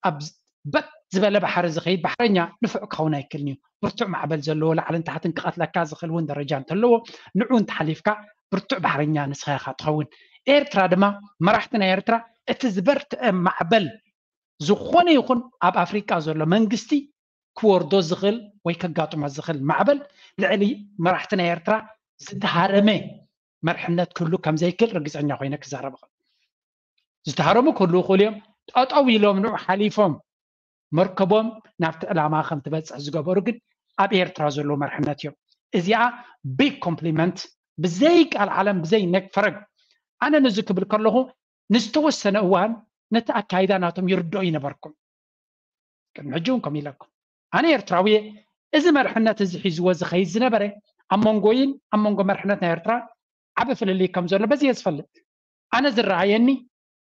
ኣብ በጥ ዝበለ ባሕሪ ዝኸይድ ባሕረኛ ንፉዕ ክኸውን ኣይክእልን እዩ። ብርቱዕ ማዕበል ዘለዎ ላዕልን ታሕትን ክቐትለካ ዝኽእል እውን ደረጃ እንተለዎ፣ ንዑ እንተሓሊፍካ ብርቱዕ ባሕረኛ ንስኻ ኢኻ ትኸውን። ኤርትራ ድማ፣ መራሕቲ ናይ ኤርትራ፣ እቲ ዝበርትዐ ማዕበል፣ ዝኾነ ይኹን ኣብ ኣፍሪቃ ዘሎ መንግስቲ ክወርዶ ዝኽእል ወይ ከጋጥሞ ዝኽእል ማዕበል፣ ልዕሊ መራሕቲ ናይ ኤርትራ ዝተሃረመ መርሕነት ክህሉ ከም ዘይክእል ርግጸኛ ኮይነ ክዛረብ እኽእል። ዝተሃረሙ ክህልዉ ይኽእሉ እዮም። ጠጠው ኢሎም ንዑ ሓሊፎም መርከቦም ናብቲ ዕላማ ከም ትበጽሕ ዝገበሩ ግን ኣብ ኤርትራ ዘለዉ መርሕነት እዮም። እዚኣ ቢግ ኮምፕሊመንት፣ ብዘይ ቃል ዓለም፣ ብዘይ ነግ ፈረግ። ኣነ ነዚ ክብል ከለኹ፣ ንዝተወሰነ እዋን ነቲ ኣካይዳ ናቶም ይርድኦ ይነበርኩም። ቅድሚ ሕጂ እውን ከምኡ ኢለኩም። ኣነ ኤርትራዊ እየ። እዚ መርሕነት እዚ ሒዝዎ ዝኸይድ ዝነበረ ኣብ መንጎይን ኣብ መንጎ መርሕነት ናይ ኤርትራ ዓቢ ፍልልይ ከም ዘሎ በዚ እየ ዝፈልጥ። ኣነ ዝረኣየኒ፣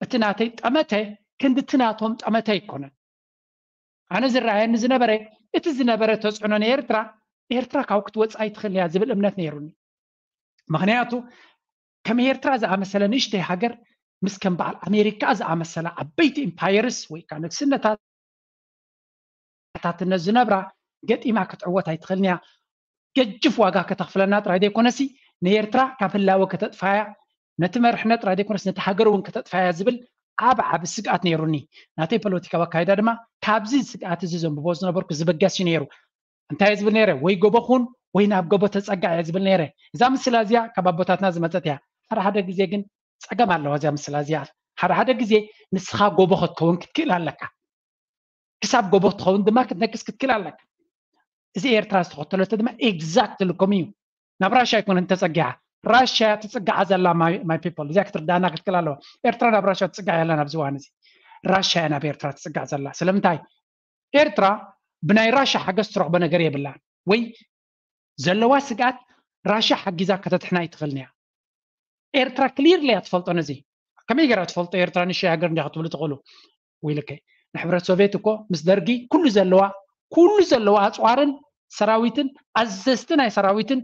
እቲ ናተይ ጠመተ ክንዲ እቲ ናቶም ጠመተ ኣይኮነን። ኣነ ዝረኣየኒ ዝነበረ፣ እቲ ዝነበረ ተጽዕኖ ንኤርትራ፣ ኤርትራ ካብ ክትወጽእ ኣይትኽእል እያ ዝብል እምነት ነይሩኒ። ምኽንያቱ ከም ኤርትራ ዝኣመሰለ ንእሽተይ ሃገር ምስ ከም በዓል ኣሜሪካ ዝኣመሰለ ዓበይቲ ኢምፓየርስ ወይ ከዓ ንግስነታት ታትነት ዝነብራ ገጢማ ክትዕወት ኣይትኽእልን እያ። ገጅፍ ዋጋ ከተኽፍለና ጥራይ ዘይኮነሲ፣ ንኤርትራ ካብ ህላወ ከተጥፋያ፣ ነቲ መርሕነት ጥራይ ዘይኮነስ ነቲ ሃገር እውን ከተጥፋያ ዝብል ዓብ ዓብ ስግኣት ነይሩኒ። ናተይ ፖለቲካዊ ኣካይዳ ድማ ካብዚ ስግኣት እዚ ዘንብቦ ዝነበርኩ ዝብገስ እዩ ነይሩ። እንታይ እየ ዝብል ነይረ? ወይ ጎቦ ኩን ወይ ናብ ጎቦ ተጸጋዕ እየ ዝብል ነይረ። እዛ ምስላ እዚኣ ካብ ኣቦታትና ዝመጸት እያ። ሓደ ሓደ ግዜ ግን ጸገም ኣለዋ እዚኣ ምስላ እዚኣ። ሓደ ሓደ ግዜ ንስኻ ጎቦ ክትከውን ክትክእል ኣለካ። ክሳብ ጎቦ ትኸውን ድማ ክትነክስ ክትክእል ኣለካ። እዚ ኤርትራ ዝተኸተለቶ ድማ ኤግዛክትሊ ከምኡ እዩ። ናብ ራሽያ ኣይኮነን ተጸጊዓ፣ ራሽያ ትጽግዓ ዘላ። ማይ ፒፕል፣ እዚኣ ክትርዳእና ክትክእል ኣለዋ። ኤርትራ ናብ ራሽያ ትጽጋዕ የላን ኣብዚ እዋን እዚ። ራሽያ እያ ናብ ኤርትራ ትጽጋዕ ዘላ። ስለምንታይ? ኤርትራ ብናይ ራሽያ ሓገዝ ትረኽቦ ነገር የብላን። ወይ ዘለዋ ስግኣት ራሽያ ሓጊዛ ከተድሕና ኣይትኽእልን እያ። ኤርትራ ክሊርሊ እያ ትፈልጦ ነዚ። ከመይ ገይራ ትፈልጦ? ኤርትራ ንእሽተይ ሃገር እንዲያ ክትብሉ ትኽእሉ። ውይልከ፣ ንሕብረት ሶቪየት እኮ ምስ ደርጊ ኩሉ ዘለዋ፣ ኩሉ ዘለዋ ኣጽዋርን ሰራዊትን ኣዘዝቲ ናይ ሰራዊትን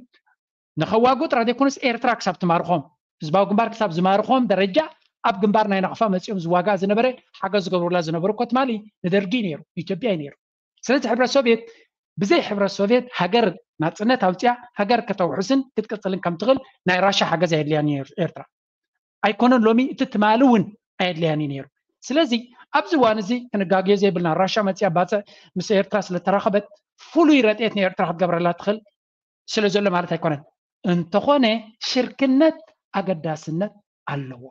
ንኸዋግኡ ጥራይ ዘይኮነስ ኤርትራ ክሳብ ትማርኾም፣ ህዝባዊ ግንባር ክሳብ ዝማርኾም ደረጃ ኣብ ግንባር ናይ ናቕፋ መጺኦም ዝዋጋእ ዝነበረ፣ ሓገዝ ዝገብሩላ ዝነበሩ እኮ ትማሊ ንደርጊ ነይሩ፣ ኢትዮጵያ እዩ ነይሩ። ስለዚ ሕብረት ሶቪየት፣ ብዘይ ሕብረት ሶቪየት ሃገር ናጽነት ኣውጽያ ሃገር ከተውሕስን ክትቅጽልን ከም ትኽእል ናይ ራሻ ሓገዝ ኣየድልያን እዩ ኤርትራ። ኣይኮነን ሎሚ፣ እቲ ትማሊ እውን ኣየድልያን እዩ ነይሩ። ስለዚ ኣብዚ እዋን እዚ ክንጋግዮ ዘይብልና፣ ራሻ መጽያ ባጽዕ ምስ ኤርትራ ስለ ተራኸበት ፍሉይ ረድኤት ንኤርትራ ክትገብረላ ትኽእል ስለ ዘሎ ማለት ኣይኮነን። እንተኾነ ሽርክነት ኣገዳስነት ኣለዎ።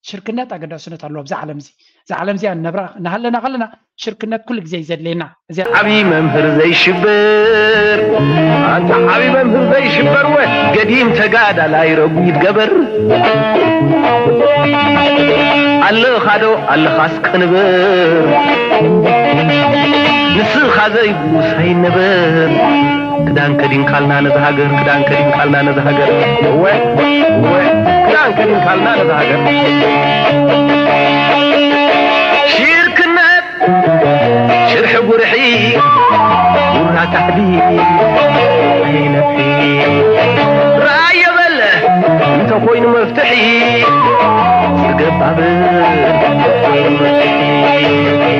ሽርክነት ኣገዳስነት ኣለዎ። ኣብዚ ዓለም እዚ፣ እዚ ዓለም እዚኣ ንነብራ እናሃለና ከለና ሽርክነት ኩሉ ግዜ እዩ ዘድልየና። እዚ ዓብዪ መምህር ዘይሽበር፣ ኣንታ ዓብዪ መምህር ዘይሽበር፣ ወ ገዲም ተጋዳላይ ረጒድ ገበር። ኣለኻ ዶ ኣለኻስ ቅንብር፣ ንስኻ ዘይብሉስ ኣይንበር። ክዳን ከዲንካልና ነዛ ሃገር፣ ክዳን ከዲንካልና ነዛ ሃገር። እወ፣ እወ፣ ክዳን ከዲንካልና ነዛ ሃገር። ሽርክነት ሽርሒ ጉርሒ፣ ጉራ ታሕዲ ኣይነፍሒ። ራእየ በለ እንተ ኾይኑ መፍትሒ፣ ጽገብ ባብር ኾይኑ መፍትሒ።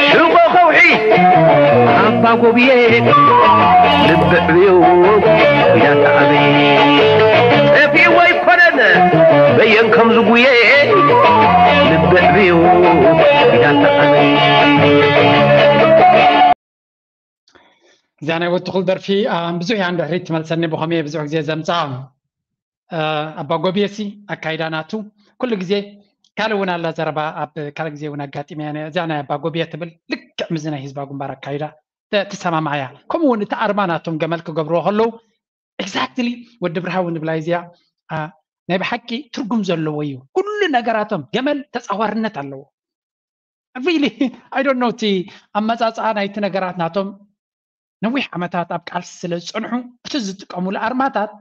ሽቆ ከውሒ ኣባ ጎብየ፣ ልቢ ዕብዮ ጒዳ ተዓበየ። ጠፊእዎ ኣይኮነን በየን ከም ዝጉየ፣ ልቢ ዕብዮ ጒዳ ተዓበየ። እዚኣ ናይ ወትኹል ደርፊ፣ አ፣ ብዙሕ እያ ንድሕሪት ትመልሰኒ፣ ብኸመይ ብዙሕ ግዜ ዘምጻ። አ፣ ኣባ ጎብየሲ ኣካይዳ ናቱ ኩሉ ግዜ ካልእ እውን ኣላ ዘረባ፣ ኣብ ካልእ ግዜ እውን ኣጋጢመ እያ። እዚኣ ናይ ኣባ ጎብየ ትብል ልክዕ ምስዚ ናይ ህዝባዊ ግንባር ኣካይዳ ተ-፣ ትሰማማዕ እያ። ከምኡ እውን እቲ ኣርማ ናቶም ገመል ክገብርዎ ከለዉ ኤግዛክትሊ ወዲ ብርሃን ንብላ እዚኣ፣ አ፣ ናይ ብሓቂ ትርጉም ዘለዎ እዩ። ኩሉ ነገራቶም ገመል ተጻዋርነት ኣለዎ። ሪሊ፣ ኣይ ዶንት ኖ፣ እቲ ኣመጻጽኣ ናይቲ ነገራት ናቶም ነዊሕ ዓመታት ኣብ ቃልሲ ስለ ዝጸንሑ፣ እቲ ዝጥቀሙሉ ኣርማታት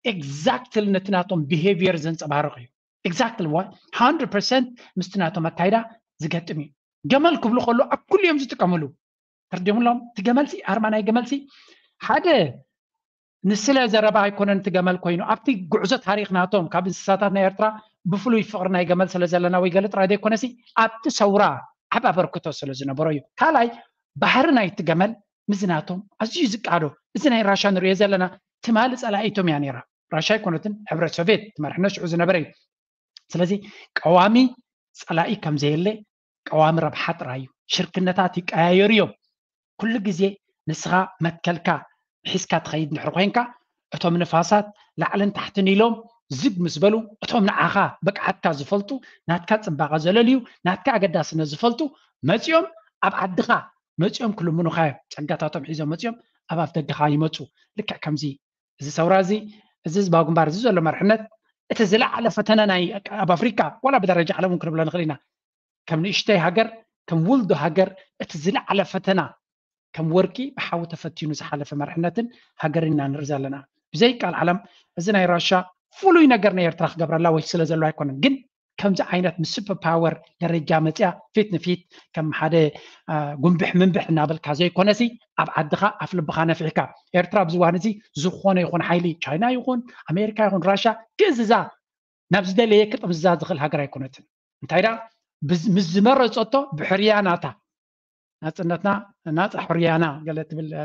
ኤግዛክትሊ ነቲ ናቶም ቢሄቪየር ዘንጸባርቕ እዩ። ኤግዛክትሊ ዋን ሃንድረድ ፐርሰንት ምስቲ ናቶም ኣካይዳ ዝገጥም እዩ። ገመል ክብሉ ከለዉ ኣብ ኩሉ እዮም ዝጥቀምሉ። ተርዲሙሎም፣ እቲ ገመልሲ፣ ኣርማ ናይ ገመልሲ ሓደ ንስለ ዘረባ ኣይኮነን እቲ ገመል ኮይኑ፣ ኣብቲ ጉዕዞ ታሪኽ ናቶም ካብ እንስሳታት ናይ ኤርትራ ብፍሉይ ፍቕሪ ናይ ገመል ስለ ዘለና ወይ ገለ ጥራይ ዘይኮነሲ ኣብቲ ሰውራ ዓብ ኣበርክቶ ስለ ዝነበሮ እዩ። ካልኣይ፣ ባህሪ ናይቲ ገመል ምዝናቶም ኣዝዩ ዝቃዶ። እዚ ናይ ራሻ ንሪኦ ዘለና ትማሊ ጸላኢቶም እያ ነይራ። ራሻ ኣይኮነትን፣ ሕብረት ሶቪየት ትመርሕነ ሽዑ ዝነበረ እዩ። ስለዚ ቀዋሚ ጸላኢ ከም ዘየለ ቀዋሚ ረብሓ ጥራይ እዩ። ሽርክነታት ይቀያየሩ እዮም። ኩሉ ግዜ ንስኻ መትከልካ ሒዝካ ትኸይድ እንድሕር ኮይንካ፣ እቶም ንፋሳት ላዕልን ታሕትን ኢሎም ዝግ ምስ በሉ፣ እቶም ንዓኻ ብቅዓትካ ዝፈልጡ፣ ናትካ ጽባቐ ዘለልዩ፣ ናትካ ኣገዳስነት ዝፈልጡ መጺኦም ኣብ ዓድኻ መጺኦም ክልምኑኻ እዮም። ጸጋታቶም ሒዞም መጺኦም ኣብ ኣፍ ደገኻ ይመጹ። ልክዕ ከምዚ እዚ ሰውራ እዚ፣ እዚ ህዝባዊ ግንባር እዚ ዘሎ መርሕነት፣ እቲ ዝለዓለ ፈተና ናይ ኣብ ኣፍሪካ ዋላ ብደረጃ ዓለም እውን ክንብሎ ንኽእል ኢና። ከም ንእሽተይ ሃገር፣ ከም ውልዶ ሃገር እቲ ዝለዓለ ፈተና ከም ወርቂ ብሓዊ ተፈቲኑ ዝሓለፈ መርሕነትን ሃገርን ኢና ንርኢ ዘለና። ብዘይ ቃል ዓለም እዚ ናይ ራሻ ፍሉይ ነገር ናይ ኤርትራ ክገብረላ ወይ ስለ ዘሎ ኣይኮነን፣ ግን ከምዚ ዓይነት ምስ ሱፐር ፓወር ደረጃ መፅያ ፊት ንፊት ከም ሓደ አ፣ ጉንብሕ ምንብሕ እናበልካ ዘይኮነሲ ኣብ ዓድኻ ኣፍ ልብኻ ነፊሕካ። ኤርትራ ኣብዚ እዋን እዚ ዝኾነ ይኹን ሓይሊ ቻይና ይኹን ኣሜሪካ ይኹን ራሻ ክእዝዛ ናብ ዝደለየ ክጥምዝዛ ዝኽእል ሃገር ኣይኮነትን። እንታይ ደኣ ብዝ- ምስ ዝመረጸቶ ብሕርያ ናታ ናጽነትና ናጻ ሕርያና ገለ ትብል እ፣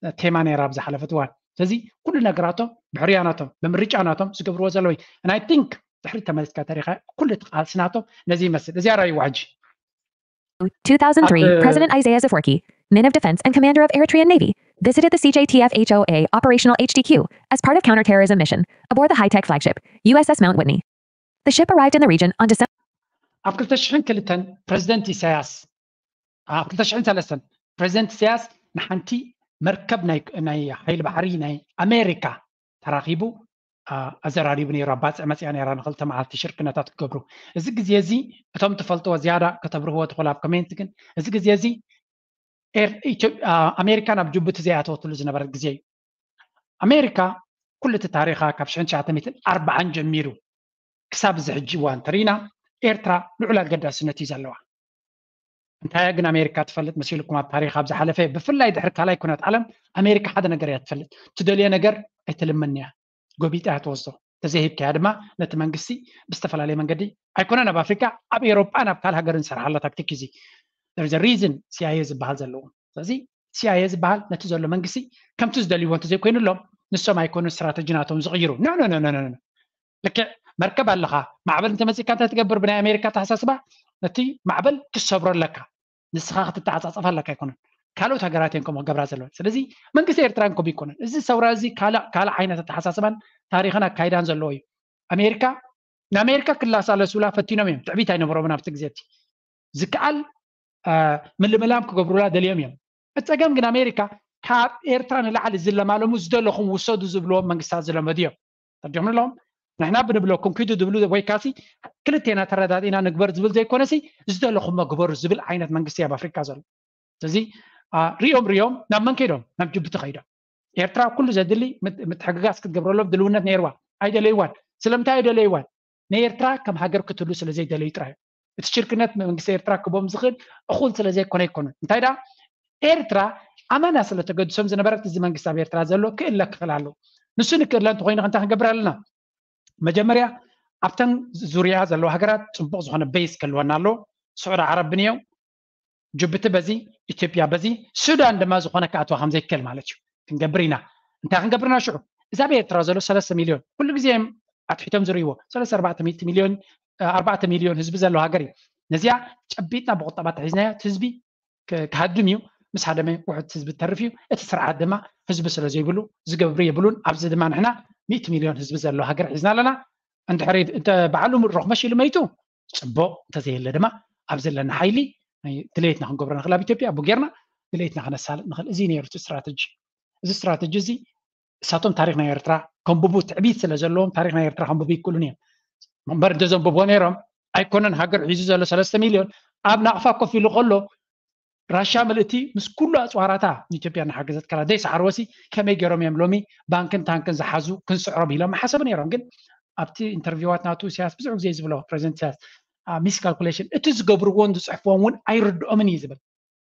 እ፣ ቴማ ነይራ ኣብ ዝሓለፈት እዋን። ስለዚ ኩሉ ነገራቶም ብሕርያ ናቶም ብምርጫ ናቶም ዝገብርዎ ዘለዉ እዩ። And I think ድሕሪ ተመልስካ ተሪኻ ኩሉ እቲ ቃልሲ ናቶም ነዚ ይመስል። እዚኣ ራእይዋ ሕጂ two thousand three, At the- President Isaias Afwerki, Min of Defense and commander of Eritrean Navy, visited the C J T F H O A operational H Q as part of counterterrorism mission aboard the high-tech flagship U S S Mount Whitney. The ship arrived in the region on December ኣብ ክልተ ሽሕን ክልተን ፕሬዚደንት ኢሳያስ ኣብ ክልተ ሽሕን ሰለስተን ፕሬዚደንት ኢሳያስ ንሓንቲ መርከብ ናይ ናይ ሓይሊ ባሕሪ ናይ ኣሜሪካ ተራኺቡ ኣ፣ ኣዘራሪቡ ነይሩ። ኣብ ባፅዕ መፅያ ነይራ ንክልተ መዓልቲ ሽርክነታት ክገብሩ። እዚ ግዜ እዚ እቶም ትፈልጥዎ ዝያዳ ከተብርህዎ ትኽእሉ ኣብ ኮሜንት። ግን እዚ ግዜ እዚ ኤር- ኢትዮ- ኣ፣ ኣሜሪካ ናብ ጅቡቲ ዘይኣተወትሉ ዝነበረት ግዜ እዩ። ኣሜሪካ ኩሉ እቲ ታሪኻ ካብ ሽሕን ትሽዓተ ሚእትን ኣርባዓን ጀሚሩ ክሳብ እዚ ሕጂ እዋን እንተሪኢና ኤርትራ ልዑል ኣገዳስነት እዩ ዘለዋ። እንታይ ግን ኣሜሪካ ትፈልጥ መሲልኩም ኣብ ታሪኽ ኣብ ዝሓለፈ ብፍላይ ድሕሪ ካልኣይ ኩናት ዓለም ኣሜሪካ ሓደ ነገር እያ ትፈልጥ። ትደልዮ ነገር ኣይትልምን እያ፣ ጎቢጣ እያ ትወስዶ። ተዘይሂብካያ ድማ ነቲ መንግስቲ ብዝተፈላለየ መንገዲ ኣይኮነን ኣብ ኣፍሪካ ኣብ ኤሮጳ ናብ ካልእ ሃገር እንሰርሓላ ታክቲክ እዚ ሪዝን ሲኣይኤ ዝበሃል ዘለዎ። ስለዚ ሲኣይኤ ዝበሃል ነቲ ዘሎ መንግስቲ ከምቲ ዝደልይዎ እንተዘይኮይኑሎም ንሶም ኣይኮኑ ስትራተጂ ናቶም ዝቕይሩ። ኖ ኖ ኖ ኖ ኖ። ልክዕ መርከብ ኣለኻ ማዕበል እንተመፂካ እንታይ ትገብር? ብናይ ኣሜሪካ ተሓሳስባ ነቲ ማዕበል ትሰብሮ ኣለካ። ንስኻ ክትተዓፃፀፍ ኣለካ ኣይኮነን። ካልኦት ሃገራት እዮም ከምኡ ክገብራ ዘለወን። ስለዚ መንግስቲ ኤርትራ እውን ከምኡ ይኮነን። እዚ ሰውራ እዚ ካልእ ካልእ ዓይነት ኣተሓሳስባን ታሪኽን ኣካይዳን ዘለዎ እዩ። ኣሜሪካ ንኣሜሪካ ክላሳለሱላ ፈቲኖም እዮም። ትዕቢት ኣይነበሮምን ኣብቲ ግዜ እቲ ዝከኣል አ፣ ምልምላም ክገብሩላ ደልዮም እዮም። እቲ ጸገም ግን ኣሜሪካ ካብ ኤርትራ ንላዕሊ ዝለማለሙ ዝደለኹም ውሰዱ ዝብልዎም መንግስታት ዝለመዱ እዮም። ተርዲኦም ኣለዎም ንሕና ብንብለኩም ኪዱ ዝብሉ ወይ ካሲ ክልቴና ተረዳዲና ንግበር ዝብል ዘይኮነሲ ዝደለኹሞ ግበሩ ዝብል ዓይነት መንግስቲ ኣብ ኣፍሪካ ዘሎ። ስለዚ አ፣ ሪኦም ሪኦም ናብ መን ከይዶም? ናብ ጅቡቲ ከይዶም። ኤርትራ ኩሉ ዘድሊ ምት- ምትሕግጋዝ ክትገብረሎም ድልውነት ነይርዋ። ኣይደለይዋን። ስለምንታይ ኣይደለይዋን? ንኤርትራ ከም ሃገር ክትህሉ ስለ ዘይደለዩ ጥራይ እዮም። እቲ ሽርክነት መንግስቲ ኤርትራ ክቦም ዝኽእል እኹል ስለ ዘይኮነ ኣይኮኑን። እንታይ ደኣ ኤርትራ ኣመና ስለ ተገድሶም ዝነበረት እዚ መንግስቲ ኣብ ኤርትራ ዘሎ ክእለ ክኽእል ኣለዎ። ንሱ ንክእለ እንተኮይኑ ከ እንታይ ክንገብር ኣለና? መጀመርያ ኣብተን ዙርያ ዘለዋ ሃገራት ፅቡቕ ዝኾነ ቤዝ ክህልወና ኣለዎ። ስዑዲ ዓረብ ብንየው ጅቡቲ በዚ ኢትዮጵያ በዚ ሱዳን ድማ ዝኾነ ክኣትዋ ከም ዘይክእል ማለት እዩ። ክንገብር ኢና። እንታይ ክንገብር ኢና ሽዑ? እዚ ኣብ ኤርትራ ዘሎ ሰለስተ ሚልዮን ኩሉ ግዜ እዮም ኣትሒቶም ዝርእይዎ። ሰለስተ ኣርባዕተ ሚእቲ ሚልዮን እ፣ ኣርባዕተ ሚልዮን ህዝቢ ዘለዎ ሃገር እዩ። ነዚኣ ጨቢጥና ብቁጠባ ተሒዝናዮ እቲ ህዝቢ ክ- ክሃድም እዩ። ምስ ሃደመ ውሑድ ህዝቢ ተርፍ እዩ። እቲ ስርዓት ድማ ህዝቢ ስለ ዘይብሉ ዝገብሩ የብሉን። ኣብዚ ድማ ንሕና ሚእቲ ሚልዮን ህዝቢ ዘለዎ ሃገር ሒዝና ኣለና። እንድሕሪ እንተ ባዕሉ ረኽመሽ ኢሉ መይቱ ፅቡቕ፣ እንተዘየለ ድማ ኣብ ዘለና ሓይሊ ናይ ድሌትና ክንገብሮ ንኽእል። ኣብ ኢትዮጵያ ቡ ጌርና ድሌትና ክነሳልጥ ንኽእል። እዚ ነይሩ እቲ ስትራተጂ። እዚ ስትራተጂ እዚ እሳቶም ታሪኽ ናይ ኤርትራ ከንብቡ ትዕቢት ስለ ዘለዎም ታሪኽ ናይ ኤርትራ ከንብቡ ይክእሉን እዮም። እምበር እንተዘንብብዎ ነይሮም ኣይኮነን ሃገር ሒዙ ዘሎ ሰለስተ ሚልዮን ኣብ ናቕፋ ኮፍ ኢሉ ከሎ ራሻ ምልእቲ ምስ ኩሉ ኣፅዋራታ ንኢትዮጵያ እናሓገዘት ከላ ዘይሰዓርወሲ ከመይ ገይሮም እዮም ሎሚ ባንክን ታንክን ዝሓዙ ክንስዕሮም ኢሎም ሓሰቡ ነይሮም። ግን ኣብቲ ኢንተርቪዋት ናቱ ኢሳያስ ብዙሕ ግዜ ዝብሎ ፕሬዚደንት ኢሳያስ ሚስ ካልኩሌሽን እቲ ዝገብርዎን ዝፅሕፍዎን እውን ኣይርድኦምን እዩ ዝብል።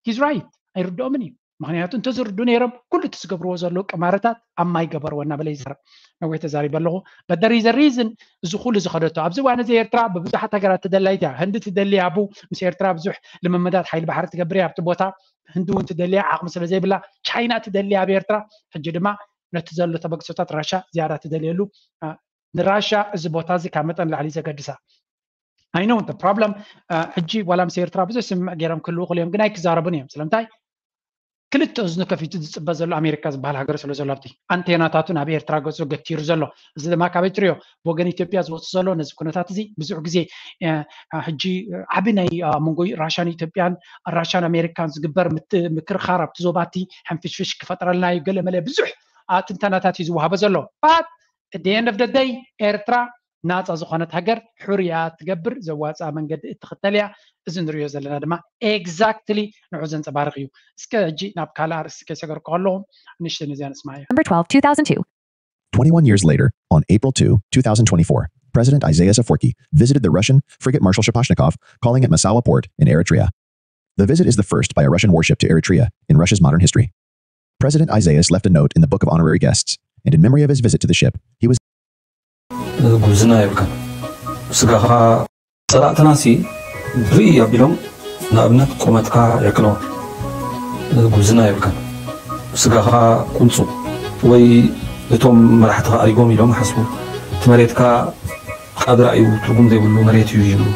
He's right ኣይርድኦምን እዩ። ምክንያቱ እንተዝርዱ ነይሮም ኩሉ እቲ ዝገብርዎ ዘለዉ ቅማረታት ኣብ ማይ ገበርዎ እናበለ ይዛረብ። ነዊሕ ተዛሪበ ኣለኹ። በደሪ ዘ ሪዝን እዚ ኩሉ ዝኸደቶ ኣብዚ እዋን እዚ ኤርትራ ብብዙሓት ሃገራት ትደላይት እያ። ህንዲ ትደሊ ኣቡ ምስ ኤርትራ ብዙሕ ልምምዳት ሓይሊ ባሕሪ ትገብር እያ ኣብቲ ቦታ። ህንዲ እውን ትደልያ ዓቕሚ ስለ ዘይብላ ቻይና ትደሊ ኣብ ኤርትራ። ሕጂ ድማ ነቲ ዘሎ ተበግሶታት ራሻ ዝያዳ ትደልየሉ። ንራሻ እዚ ቦታ እዚ ካብ መጠን ላዕሊ ዘገድሳ ኣይነው እንተ ፕሮብለም። ሕጂ ዋላ ምስ ኤርትራ ብዙሕ ስምምዕ ገይሮም ክህልዉ ክልዮም ግን ኣይክዛረቡን እዮም። ስለምንታይ ክልተ እዝኑ ከፊቱ ዝፅበ ዘሎ ኣሜሪካ ዝበሃል ሃገር ስለ ዘሎ ኣብቲ ኣንቴናታቱ ናብ ኤርትራ ገፁ ገቲሩ ዘሎ። እዚ ድማ ካበይ ትሪዮ ብወገን ኢትዮጵያ ዝወፁ ዘሎ ነዚ ኩነታት እዚ ብዙሕ ግዜ ሕጂ ዓቢ ናይ መንጎ ራሻን ኢትዮጵያን ራሻን ኣሜሪካን ዝግበር ምክርኻር ኣብቲ ዞባቲ ሕንፍሽፍሽ ክፈጥረልና እዩ ገለመለ ብዙሕ ትንተናታት እዩ ዝወሃበ ዘሎ። ባት the end of the day ኤርትራ ናፃ ዝኾነት ሃገር ሕርያ ትገብር ዘዋፅኣ መንገዲ እትኽተል እያ። እዚ ንሪዮ ዘለና ድማ ኤግዛክትሊ ንዑ ዘንፀባርቕ እዩ። እስከ ሕጂ ናብ ካልእ ኣርእስቲ ከይሰገርኩ ከለኹ ንእሽተይ ነዚኣ ንስማዕ እያ። Number twelve, two thousand two. Twenty-one years later, on April two, two thousand twenty-four, President Isaias Afwerki visited the Russian frigate Marshal Shaposhnikov, calling at Massawa port in Eritrea. The visit is the first by a Russian warship to Eritrea in Russia's modern history. President Isaias left a note in the book of honorary guests, and in memory of his visit to the ship, he was ጉብዝና የብልካን። ስጋኻ ጸላእትና ሲ ብርኢ ኣቢሎም ንኣብነት ቁመትካ የክለዋ። ጉብዝና የብልካን። ስጋኻ ቁንጹ ወይ እቶም መራሕትኻ ኣሪጎም ኢሎም ይሓስቡ። እቲ መሬትካ ቀብራ እዩ፣ ትርጉም ዘይብሉ መሬት እዩ ይብሉ።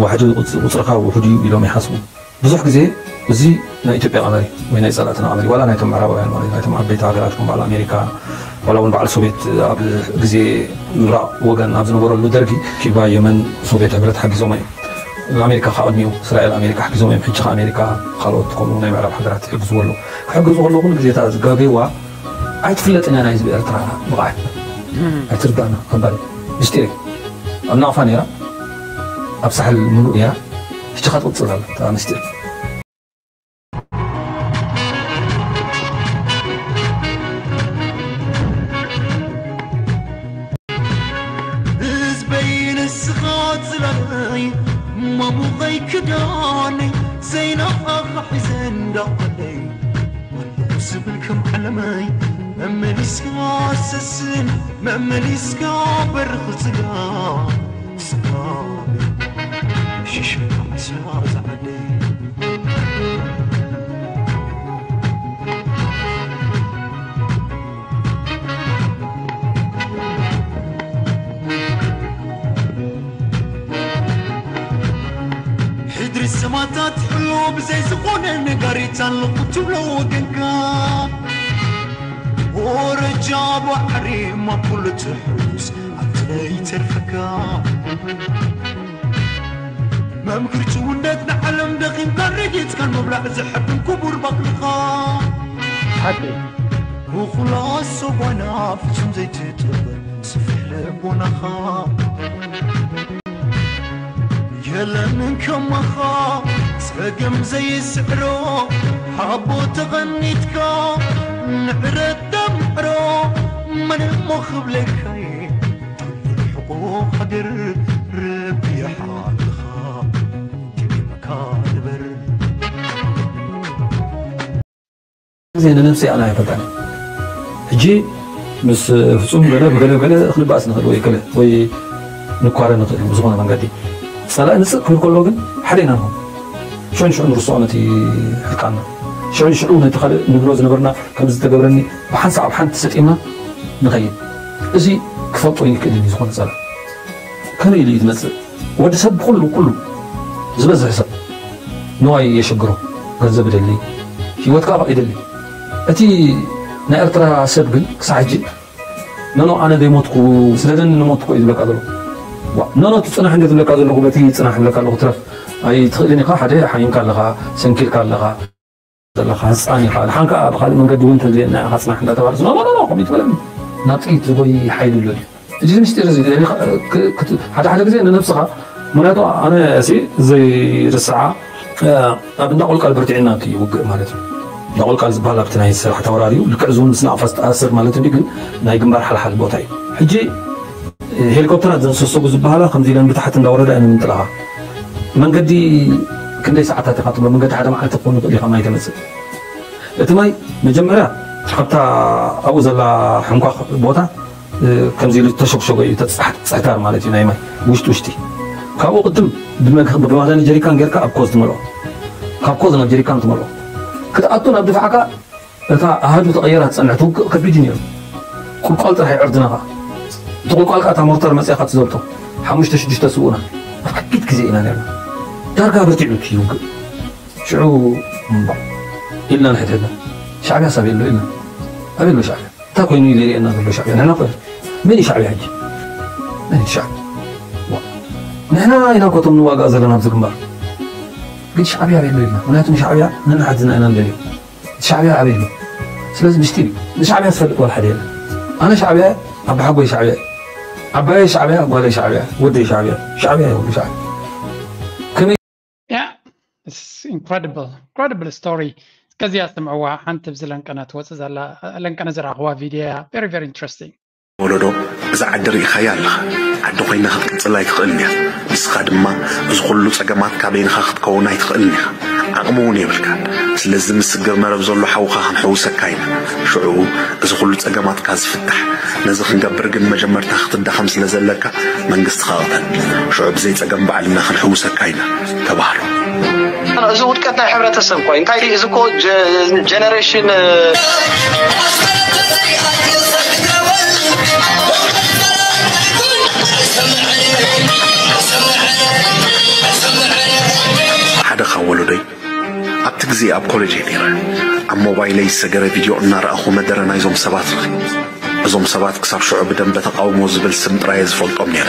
ዋሕዲ ቁጽ- ቁጽርኻ ውሑድ እዩ ኢሎም ይሓስቡ። ብዙሕ ግዜ እዚ ናይ ኢትዮጵያ ቀመር እዩ ወይ ናይ ጸላእትና ቀመር እዩ። ዋላ ናይቶም ምዕራባውያን ማለት ናይቶም ዓበይቲ ሃገራት ከም በዓል ኣሜሪካ ዋላ እውን በዓል ሶቪየት ኣብ ግዜ ምብራቕ ወገን ኣብ ዝነበረሉ ደርጊ ኪባ የመን ሶቪየት ሕብረት ሓጊዞም እዮም። ኣሜሪካ ከዓ ቅድሚኡ እስራኤል ኣሜሪካ ሓጊዞም እዮም። ሕጂ ከዓ ኣሜሪካ ካልኦት ከምኡ ናይ ምዕራብ ሃገራት ይሕግዝዎ ኣለዉ። ክሕግዙ ከለዉ ኩሉ ግዜ እታ ዝጋገይዋ ኣይትፍለጥን እያ ናይ ህዝቢ ኤርትራ ብቕዓት ኣይትርዳእና። ኣባል ምስጢር እዩ። ኣብ ናቕፋ ነይራ ኣብ ሳሕል ምሉእ ነይራ። ሕጂ ኸትቕጽል ኣላ እታ ምስጢር። ህዝበይ ንስኻ ጽላለይ ማሙቐይ ክዳነይ ዘይናኻ ሒዘ እንዳቐለይ ኣለኹ ዝብል ከም ዓለመይ መመሊስካ ሰስን መመሊስካ በርኽ ጽጋ ስጋ ሽሽካ ዓሳ ዝዓደይ ሕድሪ ሰማታት ሕሎ ብዘይ ዝኾነ ነጋሪት ኣለኹ ትብሎ ወገንካ ወረጃ ባሕሪ ማኩሉ ትሕሩስ ኣብቲ ዘይተርፈካ መምክር ጭውነት ንዓለም ደኺምካ ረጊጽካን ምብላዕ ዝሕብን ክቡር ባክልኻ ሓቂ ብኹላ ሰጓና ፍጹም ዘይትጥበብ ስፍሕ ልቦናኻ የለን ከማኻ ጸገም ዘይስዕሮ ሓቦ ተቐኒትካ ንዕረት ደምዕሮ መን እሞ ክብለካየ ሕቆ ሃገር ረቢሓልኻ ዲቢመካ ንበር ግዜ ንነብሰይ ኣነ ኣይፈልጣን ሕጂ ምስ ፍጹም ገለ ብገለ ገለ ክንባእስ ንኽእል ወይ ገለ ወይ ንኳረ ንኽእል ብዝኾነ መንገዲ ጸላኢ ንጽእ ክብል ከሎ ግን ሓደ ኢና ንኾን ሽዑ ንሽዑ ንርስዖ ነቲ ሕርቃና ሽዑ ንሽዑ ነቲ ካልእ ንብሎ ዝነበርና ከም ዝተገብረኒ ብሓንሳእ ኣብ ሓንቲ ሰጢምና ንኸይድ እዚ ክፈልጦ ይክእል እዩ ዝኾነ ጸላኢ ከመይ ኢሉ እዩ ዝመጽእ ወዲ ሰብ ብኩሉ ኩሉ ዝበዝሕ ሰብ ንዋይ የሸግሮ ገንዘብ ይደሊ ህይወት ከዓ ይደሊ እቲ ናይ ኤርትራ ሰብ ግን ክሳዕ ሕጂ ነኖ ኣነ ዘይሞትኩ ስለደን ንሞትኩ እዩ ዝብለካ ዘሎ ነኖ እቲ ፅናሕ እንደ ዝብለካ ዘለኹ በቲ ፅናሕ ዝብለካ ኣለኹ ትረፍ ኣይትኽእልን ኢኻ ሓደ ሓሚምካ ኣለኻ ሰንኪልካ ኣለኻ ዘለኻ ህፃን ኢኻ ድሓን ከዓ ብካሊእ መንገዲ እውን ተዝየና ኢኻ ፅናሕ እንዳተባለ ኖ ኖ ኖ ከምኡ ይትበለኒ ናብ ጥይት ዝጎይ ሓይሊ ኣሎ ድዩ እዚ ምስጢር እዚ ሓደ ሓደ ግዜ ንነብስኻ ምክንያቱ ኣነ ሲ ዘይርስዓ ኣብ እንዳ ቆልቃል በርቲዕና እቲ ውግእ ማለት እዩ እንዳ ቆልቃል ዝበሃል ኣብቲ ናይ ስራሕ ተወራሪ እዩ ልክዕ ዝውን ምስ ናቕፋ ዝተኣሰር ማለት እንዲ ግን ናይ ግንባር ሓልሓል ቦታ እዩ ሕጂ ሄሊኮፕተራት ዘንሰሰጉ ዝበሃላ ከምዚ ኢለን ብታሕቲ እንዳወረዳ እየን ምንጥላኻ መንገዲ ክንደይ ሰዓታት ኢኻ ትብሎ መንገዲ ሓደ መዓልቲ ክኾን ይኽእል ኢኻ ማይ ተመፅእ እቲ ማይ መጀመርያ ካብታ ኣብኡ ዘላ ሕንኳኽ ቦታ ከምዚ ኢሉ ተሸግሸጎ እዩ። ተፅሕታር ማለት እዩ ናይ ማይ ውሽጢ ውሽጢ። ካብኡ ቅድም ብመዳኒ ጀሪካን ጌርካ ኣብ ኮዝ ትመልኦ፣ ካብ ኮዝ ናብ ጀሪካን ትመልኦ። ክትኣቱ ናብ ድፋዕካ እታ ኣሃዱ ተቐየራ ትጸንሕ ትውግእ ከቢድ እዩ ነይሩ። ቁልቋል ጥራሕ ይዕርድናኻ። እቲ ቁልቋል ከኣ እታ ሞርተር መጺኣኻ ትዘብጦ። ሓሙሽተ ሽዱሽተ ስውእና ኣብ ከቢድ ግዜ ኢና ነርና። ዳርጋ በርቲዑ እቲ ይውግእ። ሽዑ እምባ ኢልና ንሕድሕድና፣ ሻዕብያ ሳብ የሎ ኢልና። ኣበይ ኣሎ ሻዕብያ? እንታይ ኮይኑ እዩ ዘርእየና ዘሎ ሻዕብያ? ንሕና እኮ መን እዩ ሻዕብያ ሕጂ? መን እዩ ሻዕብያ? ንሕና ኢና እኮ እቶም ንዋጋእ ዘለና ኣብዚ ግንባር። ግን ሻዕብያ ኣበይ ኣሎ ኢልና። ምክንያቱ ንሻዕብያ ነንሓድዝና ኢና ንደልዮ። ሻዕብያ ኣበይ ኣሎ? ስለዚ ምስጢር እዩ። ንሻዕብያ ዝፈልጥ ዋላ ሓደ የለን። ኣነ ሻዕብያ፣ ኣባሓጎይ ሻዕብያ እዩ። ዓባየይ ሻዕብያ፣ ጓለይ ሻዕብያ፣ ወደይ ሻዕብያ፣ ሻዕብያ ይኹን ሻዕብያ። ከመይ Yeah, it's incredible, incredible story. እስከዚኣ ስምዕዋ። ሓንቲ ብዚ ለንቀነ ትወፅእ ዘላ ለንቀነ ዝረኣኽዋ ቪድዮ እያ። Very, very interesting. ወለዶ፣ እዛ ዓዲ ርኢኻያ ኣለኻ። ዓዲ ኮይና ክትቅፅል ኣይትኽእልን እያ። ንስኻ ድማ እዚ ኩሉ ፀገማትካ በይንኻ ክትከውን ኣይትኽእልን ኢኻ። ዓቕሚ እውን የብልካን። ስለዚ ምስግር መረብ ዘሎ ሓውኻ ክንሕውሰካ ኢና። ሽዑ እዚ ኩሉ ፀገማትካ ዝፍታሕ። ነዚ ክንገብር ግን መጀመርታ ክትዳኸም ስለ ዘለካ መንግስትኻ ቅተል። ሽዑ ብዘይ ፀገም ባዕልና ክንሕውሰካ ኢና ተባህሉ። እዚ ውድቀት ናይ ሕብረተሰብ እኮ እዩ። እንታይ ድዩ? እዚ እኮ ጀነሬሽን ሓደ ካብ ወለዶይ ኣብቲ ግዜ ኣብ ኮሌጅ እየ ነይረ። ኣብ ሞባይለይ ዝሰገረ ቪድዮ እናረኣኹ መደረ ናይዞም ሰባት ረኺ። እዞም ሰባት ክሳብ ሽዑ ብደንበ ተቃውሞ ዝብል ስም ጥራየ ዝፈልጦም ነይረ።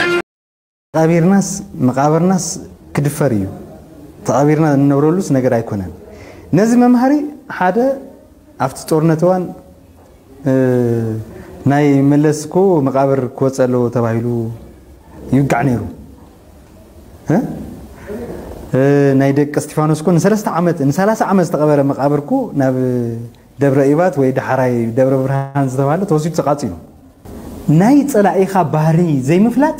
ተቓቢርናስ መቓብርናስ ክድፈር እዩ። ተቓቢርና እንነብረሉስ ነገር ኣይኮነን። ነዚ መምሃሪ ሓደ ኣብቲ ጦርነት እዋን እ፣ ናይ መለስ እኮ መቓብር ክወፀ ኣለዎ ተባሂሉ ይውጋዕ ነይሩ። እ? እ፣ ናይ ደቂ እስቲፋኖስ እኮ ንሰለስተ ዓመት፣ ንሰላሳ ዓመት ዝተቐበረ መቓብር እኮ ናብ ደብረ ኢባት ወይ ዳሕራይ ደብረ ብርሃን ዝተባህለ ተወሲዱ ተቃፂሉ። ናይ ፀላኢኻ ባህሪ ዘይምፍላጥ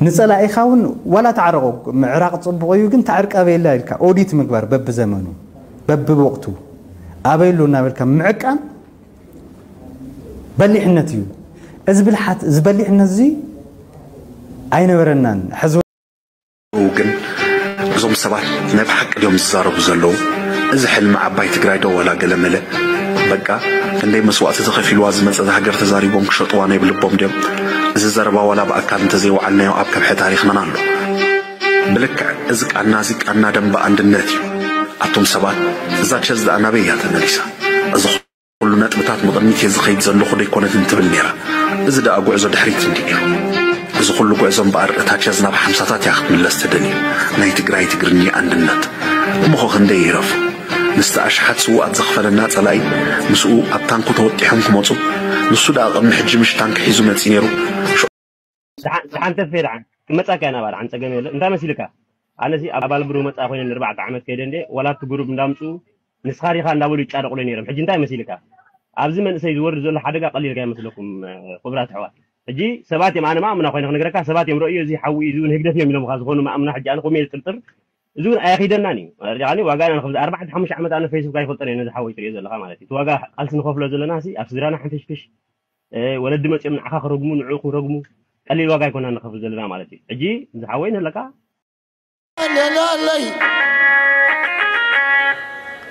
ንፀላኢኻ እውን ዋላ ተዓረቆ ምዕራቕ ፅቡቕ እዩ፣ ግን ተዕርቀ በየላ ኢልካ ኦዲት ምግባር በብዘመኑ በብወቕቱ ኣበይ ኣሎ እናበልካ ምዕቃን በሊሕነት እዩ። እዚ ብልሓት እዚ በሊሕነት እዚ ኣይነበረናን። ሕዚ ግን እዞም ሰባት ናይ ብሓቂ ድዮም ዝዛረቡ ዘለዉ? እዚ ሕልሚ ዓባይ ትግራይ ዶ ወላ ገለመለ? በቃ ክንደይ መስዋእቲ ተኸፊልዋ ዝመፀት ሃገር ተዛሪቦም ክሸጥዋ ናይ ብልቦም ድዮም? እዚ ዘረባ ዋላ ብኣካል እንተዘይወዓልናዮ ኣብ ከብሒ ታሪኽናን ኣሎ። ብልክዕ እዚ ቃና እዚ ቃና ደንበ ኣንድነት እዩ። ኣቱም ሰባት እዛ ቸዝ ደኣ ናበይ እያ ተመሊሳ? እዚ ኩሉ ነጥብታት ንቕድሚት እየ ዝኸይድ ዘለኹ ዶ ኣይኮነትን ትብል ነይራ። እዚ ደኣ ጉዕዞ ድሕሪት እንዲ ነይሩ። እዚ ኩሉ ጉዕዞ እምበኣር እታ ቸዝ ናብ ሓምሳታት እያ ክትምለስ ተደልዩ። ናይ ትግራይ ትግርኛ ኣንድነት እሞኸ ክንደይ ይረፉ? ምስቲ ኣሽሓት ስዉኣት ዘኽፈለና ጸላኢ ምስኡ ኣብ ታንኩ ተወጢሖም ክመጹ ንሱ ደኣ ቅድሚ ሕጂ ምሽ ታንክ ሒዙ መጺ ነይሩ። ደሓን ተፌ ደሓን ክመጻካ ኢና ባል ዓን ጸገም የለ እንታይ መሲልካ ኣነሲ ኣባል ብሩ መጻ ኮይነ ንርባዕተ ዓመት ከይደ እንዴ ዋላ እቲ ግሩብ እንዳምጹ ንስኻ ዲኻ እንዳበሉ ይጫረቁለይ ነይሮም ሕጂ እንታይ መሲልካ ኣብዚ መንእሰይ ዝወርድ ዘሎ ሓደጋ ቀሊልካ ይመስለኩም ክቡራት ኣሕዋት ሕጂ ሰባት እዮም ኣነ ማእምና ኮይነ ክነግረካ ሰባት እዮም ረእዮ እዚ ሓዊ እዩ ዝውን ህግደፍ እዮም ኢሎምካ ዝኾኑ ማእምና ሕጂ ኣነ ኮሜ ጥርጥር እዚ እውን ኣያኺደናን እዩ ርዲኻኒ ዋጋ ኢና ንኸፍል ኣርባዕተ ሓሙሽተ ዓመት ኣነ ፌስቡክ ኣይፈልጠን እየ ነዚ ሓወይ ትሪኦ ዘለኻ ማለት እዩ እቲ ዋጋ ቃልሲ ንኸፍሎ ዘለና ሲ ኣብ ስድራና ሓንፈሽፍሽ ወለዲ መፂኦም ንዓኻ ክረግሙ ንዑ ክረግሙ ቀሊል ዋጋ ኣይኮና ንኸፍል ዘለና ማለት እዩ ሕጂ ዝሓወይ ንህለካ ለለለይ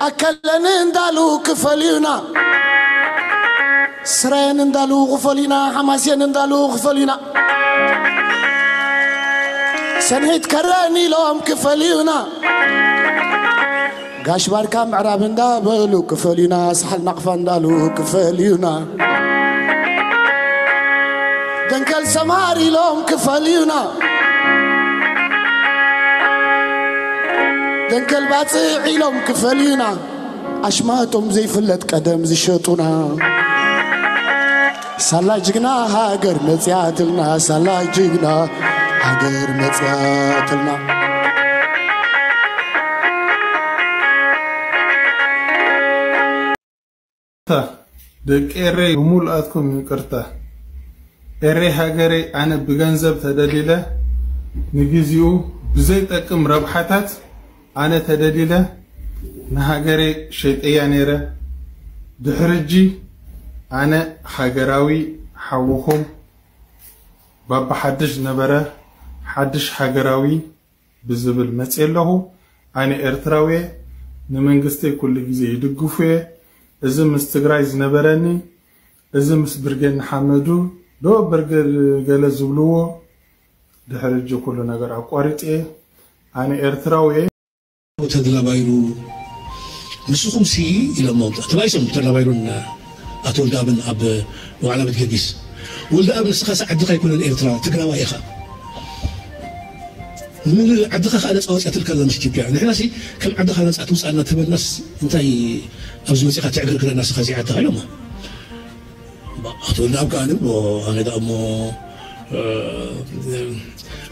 ኣከለን እንዳሉ ክፈልዩና ስረን እንዳሉ ክፈልዩና ሓማሴን እንዳሉ ክፈልዩና ሰንሒት ከረን ኢሎም ክፈልዩና ጋሽ ባርካ ምዕራብ እንዳበሉ ክፈልዩና ሳሕል ናቕፋ እንዳሉ ክፈልዩና ደንከል ሰማር ኢሎም ክፈልዩና ደንከል ባፅዕ ኢሎም ክፈልዩና ኣሽማቶም ዘይፍለጥ ቀደም ዝሸጡና ሳላ ጅግና ሃገር መፅያትልና ሳላ ጅግና ሃገር መፅያትልና ደቂ ኤረይ ብምሉኣትኩም ይቅርታ ኤረይ ሃገረይ ኣነ ብገንዘብ ተደሊለ ንግዚኡ ብዘይጠቅም ረብሓታት ኣነ ተደሊለ ንሃገረይ ሸይጠያ ነይረ። ድሕሪ ሕጂ ኣነ ሃገራዊ ሓውኹም ባባ ሓድሽ ዝነበረ ሓድሽ ሃገራዊ ብዝብል መፅየ ኣለኹ። ኣነ ኤርትራዊ እየ። ንመንግስተይ ኩሉ ግዜ ይድግፉ እየ። እዚ ምስ ትግራይ ዝነበረኒ፣ እዚ ምስ ብርጌድ ንሓመዱ ዶ ብርጌድ ገለ ዝብልዎ፣ ድሕሪ ሕጂ ኩሉ ነገር ኣቋሪፀ እየ። ኣነ ኤርትራዊ እየ። ተድላ ባይሩ ንስኹም ሲ ኢሎሞ ተባይሶም ተድላ ባይሩን ኣቶ ወልደኣብን ኣብ ዋዕላ ቤት ጊዮርጊስ። ወልደኣብ ንስኻስ ዓድኻ ኣይኮነን ኤርትራ ትግራዋይ ኢኻ። ንምን ዓድኻ ከዓ ነፃ ወፅያትልካ ኣላ ምስ ኢትዮጵያ። ንሕና ሲ ከም ዓድኻ ነፃ ትውፅኣና ተበልናስ እንታይ ኣብዚ መፂኻ ትዕግርግረና ንስኻ እዚ ዓድኻ ኢሎሞ። ኣቶ ወልደኣብ ከዓ ንብሎ ኣነ ደኣ እሞ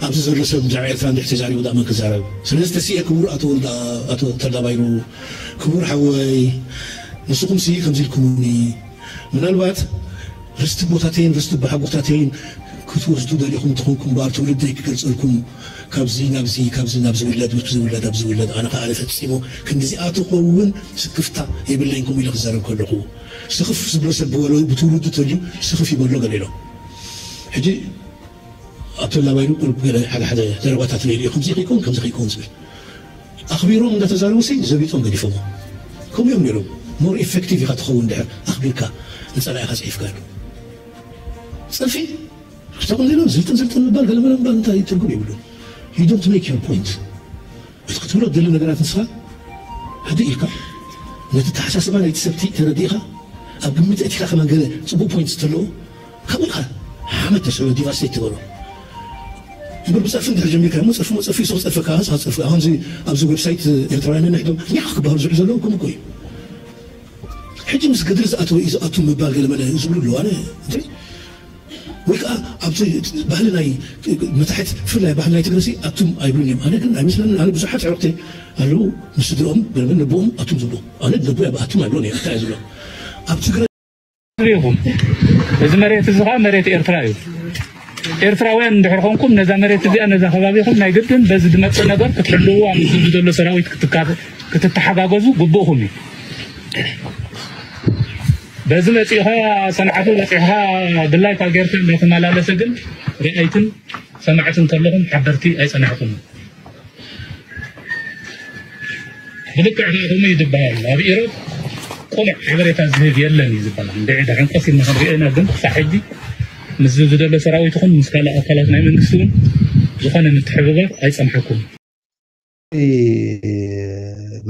ኣብዚ ዘሎ ሰብ ብዛዕባ ኤርትራ እንድሕር ተዛሪቡ ደኣ መን ክዛረብ? ስለዚ ተስኤ ክቡር ኣቶ ወልደ ኣቶ ተድላ ባይሩ ክቡር ሓወይ ንስኹም ሲ ከምዚ ኢልኩምኒ ምናልባት ርስቲ ቦታተይን ርስቲ ኣቦሓጎታተይን ክትወስዱ ደሊኹም እንተኾንኩም እምበኣር ትውልደይ ክገልጸልኩም ካብዚ ናብዚ ካብዚ ናብ ዝውለድ ምስ ዝውለድ ኣብ ዝውለድ ኣነ ከዓ ፈጺሙ ክንዲዚኣ ትኸውን ስክፍታ የብለይን ከምኡ ኢለ ክዛረብ ከለኹ ስኽፍ ዝብሎ ሰብ ብወሎ ብትውልዱ ተልዩ ስኽፍ ይበሎ ገለ ኢሎም ሕጂ ኣብቲ ላባይሉ ቁሩብ ገለ ሓደ ሓደ ዘረባታት ነይሩ እዩ ከምዚ ከይከውን ከምዚ ከይከውን ዝብል ኣኽቢሮም እንዳተዛረቡ ሲ ዘቢጦም ገዲፎሞ ከምኡ እዮም ነይሮም more effective ኢኻ ትኸውን ድሕር ኣኽቢርካ ንፀላኢኻ ፅሒፍካ ኣሎ ፀርፊ ተቆሊሎም ዝልጥን ዝልጥን ምባል ገለመለ ምባል እንታይ ትርጉም የብሉን you don't make your point እቲ ክትብሎ ትደሊ ነገራት ንስኻ ህድእ ኢልካ ነቲ ተሓሳስባ ናይቲ ሰብቲ ተረዲእኻ ኣብ ግምት ኣእቲኻ ከማን ገለ ፅቡቅ point ተለዎ ካብኡ ኢኻ ሓመድ ተስዕቦ devastate ትበሎ እምበር ብፀርፊ እንድሕር ጀሚርካ እሞ ፀርፊ ሞ ፀርፊ ሱቕ ፀርፈካ ንስኻ ፀርፊ ኣሁንዚ ኣብዚ website ኤርትራውያን ንሕዶም ኒሕ ክበሃሉ ዝውዕሉ ዘለዉ ከምኡ እኮ እዩ ሕጂ ምስ ገድሊ ዝኣተወ እዩ ዝኣቱ ምባል ገለመለ ዝብሉ ኣለዉ ኣነ እንታይ ወይ ከዓ ኣብቲ ባህሊ ናይ መታሕት ብፍላይ ባህሊ ናይ ትግረ ኣቱም ኣይብሉን እዮም ኣነ ግን ኣይመስለንን ኣነ ብዙሓት ዕረቅቲ ኣለዉ ምስ ስድርኦም ገለመለ ነቦኦም ኣቱም ዝብሉ ኣነ ነቦ ኣብ ኣቱም ኣይብሎን እዮም እንታይ ዝብሎ ኣብ ትግረ ኢኹም እዚ መሬት እዚ ከዓ መሬት ኤርትራ እዩ ኤርትራውያን እንድሕር ኮንኩም ነዛ መሬት እዚኣ ነዛ ከባቢኹም ናይ ግድን በዚ ዝመፅእ ነገር ክትሕልውዋ ምስ ዘሎ ሰራዊት ክትተሓጋገዙ ግቡእኹም እዩ በዚ መፂእኻ ሰንዓፈ በፂሕኻ ድላይካ ጌርካ እንዳተመላለሰ ግን ሪኣይትን ሰማዕትን ከለኹም ሓበርቲ ኣይፀናሕኩምን ብልክዕ ከምኡ እዩ ዝበሃል ኣብ ኢሮብ ቁኑዕ ሓበሬታ ዝህብ የለን እዩ ዝበሃል እንድዒ ደሓን ቀስ ኢልና ክንሪኦ ኢና ግን ክሳዕ ሕጂ ምስዚ ዝደሎ ሰራዊት ይኹን ምስ ካልእ ኣካላት ናይ መንግስቲ እውን ዝኾነ ምትሕብባር ኣይፀንሐኩምን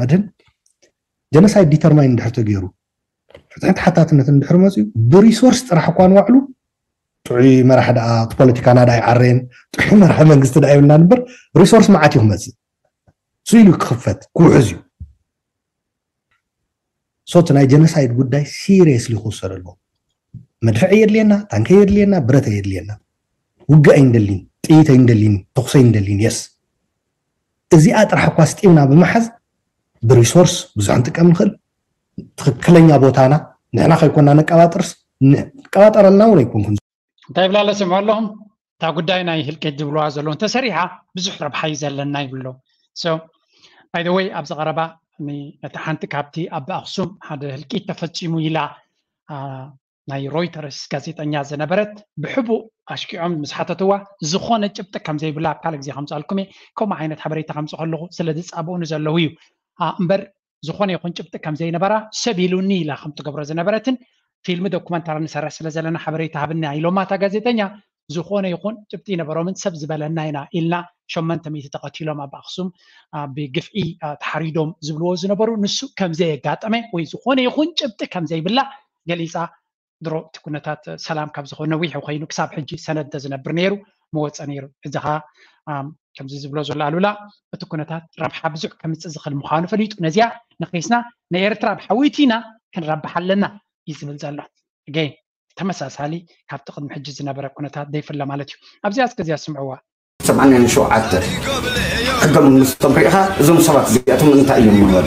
መድህን genocide determine እንድሕር ተገይሩ ፍትሕን ተሓታትነትን እንድሕር መፅኡ ብሪሶርስ ጥራሕ እኳ ንባዕሉ ጥዑይ መራሒ ደኣ እቲ ፖለቲካና ደኣ ይዓረየን ጥዑይ መራሒ መንግስቲ ደኣ ይብልናን እምበር ሪሶርስ መዓት እዩ ክመፅእ እሱ ኢሉ ክኽፈት ክውሕዝ እዩ so እቲ ናይ genocide ጉዳይ seriously ክውሰድ ኣለዎ መድፍዕ የድልየና ታንከ የድልየና ብረት የድልየና ውግእ ኣይንደሊን ጥይት ኣይንደሊን ተኹሲ ኣይንደሊን yes እዚኣ ጥራሕ እኳ ስጢምና ብምሓዝ ብሪሶርስ ብዙሕ ንጥቀም ንኽእል ትኽክለኛ ቦታና ንሕና ከይኮና ነቀባጥርስ ንቀባጠረልና እውን ኣይኮንኩን እንታይ ይብላለ ስምዑ ኣለኹም እታ ጉዳይ ናይ ህልቂት ዝብልዋ ዘለዉ እንተሰሪሓ ብዙሕ ረብሓ እዩ ዘለና ይብሎ by the way ኣብዚ ቀረባ ነቲ ሓንቲ ካብቲ ኣብ ኣክሱም ሓደ ህልቂት ተፈፂሙ ኢላ ናይ ሮይተርስ ጋዜጠኛ ዝነበረት ብሕቡእ ኣሽኪዖም ምስ ሓተትዋ ዝኾነ ጭብጢ ከም ዘይብላ ኣብ ካልእ ግዜ ከምፅኣልኩም እየ ከምኡ ዓይነት ሓበሬታ ከምፅ ከለኹ ስለ ዝፃብኡኒ ዘለዉ እዩ እምበር ዝኾነ ይኹን ጭብጢ ከም ዘይነበራ ሰብ ኢሉኒ ኢላ ከም ትገብሮ ዝነበረትን ፊልሚ ዶኩመንታሪ ንሰርሕ ስለ ዘለና ሓበሬታ ሃብና ኢሎማ እታ ጋዜጠኛ ዝኾነ ይኹን ጭብጢ ይነበሮምን ሰብ ዝበለና ኢና ኢልና ሸመንተ ሚእቲ ተቐቲሎም ኣብ ኣክሱም ብግፍዒ ተሓሪዶም ዝብልዎ ዝነበሩ ንሱ ከም ዘየጋጠመ ወይ ዝኾነ ይኹን ጭብጢ ከም ዘይብላ ገሊፃ ድሮ እቲ ኩነታት ሰላም ካብ ዝኾነ ነዊሑ ኮይኑ ክሳብ ሕጂ ሰነድ እንተዝነብር ነይሩ ምወፀ ነይሩ እዚ ኸዓ ከምዚ ዝብሎ ዘሎ ኣሉላ እቲ ኩነታት ረብሓ ብዙሕ ከምፅእ ዝኽእል ምዃኑ ፈሊጡ ነዚኣ ንኺስና ንኤርትራ ብሓዊት ኢና ክንረብሕ ኣለና እዩ ዝብል ዘሎ ተመሳሳሊ ካብቲ ቅድሚ ሕጂ ዝነበረ ኩነታት ዘይፍለ ማለት እዩ ኣብዚኣ እስከ እዚኣ ስምዕዋ ሰማንያን ሸውዓተ ሕገ መንግስቶም ሪኢኻ እዞም ሰባት እዚኣቶም እንታይ እዮም ምበሉ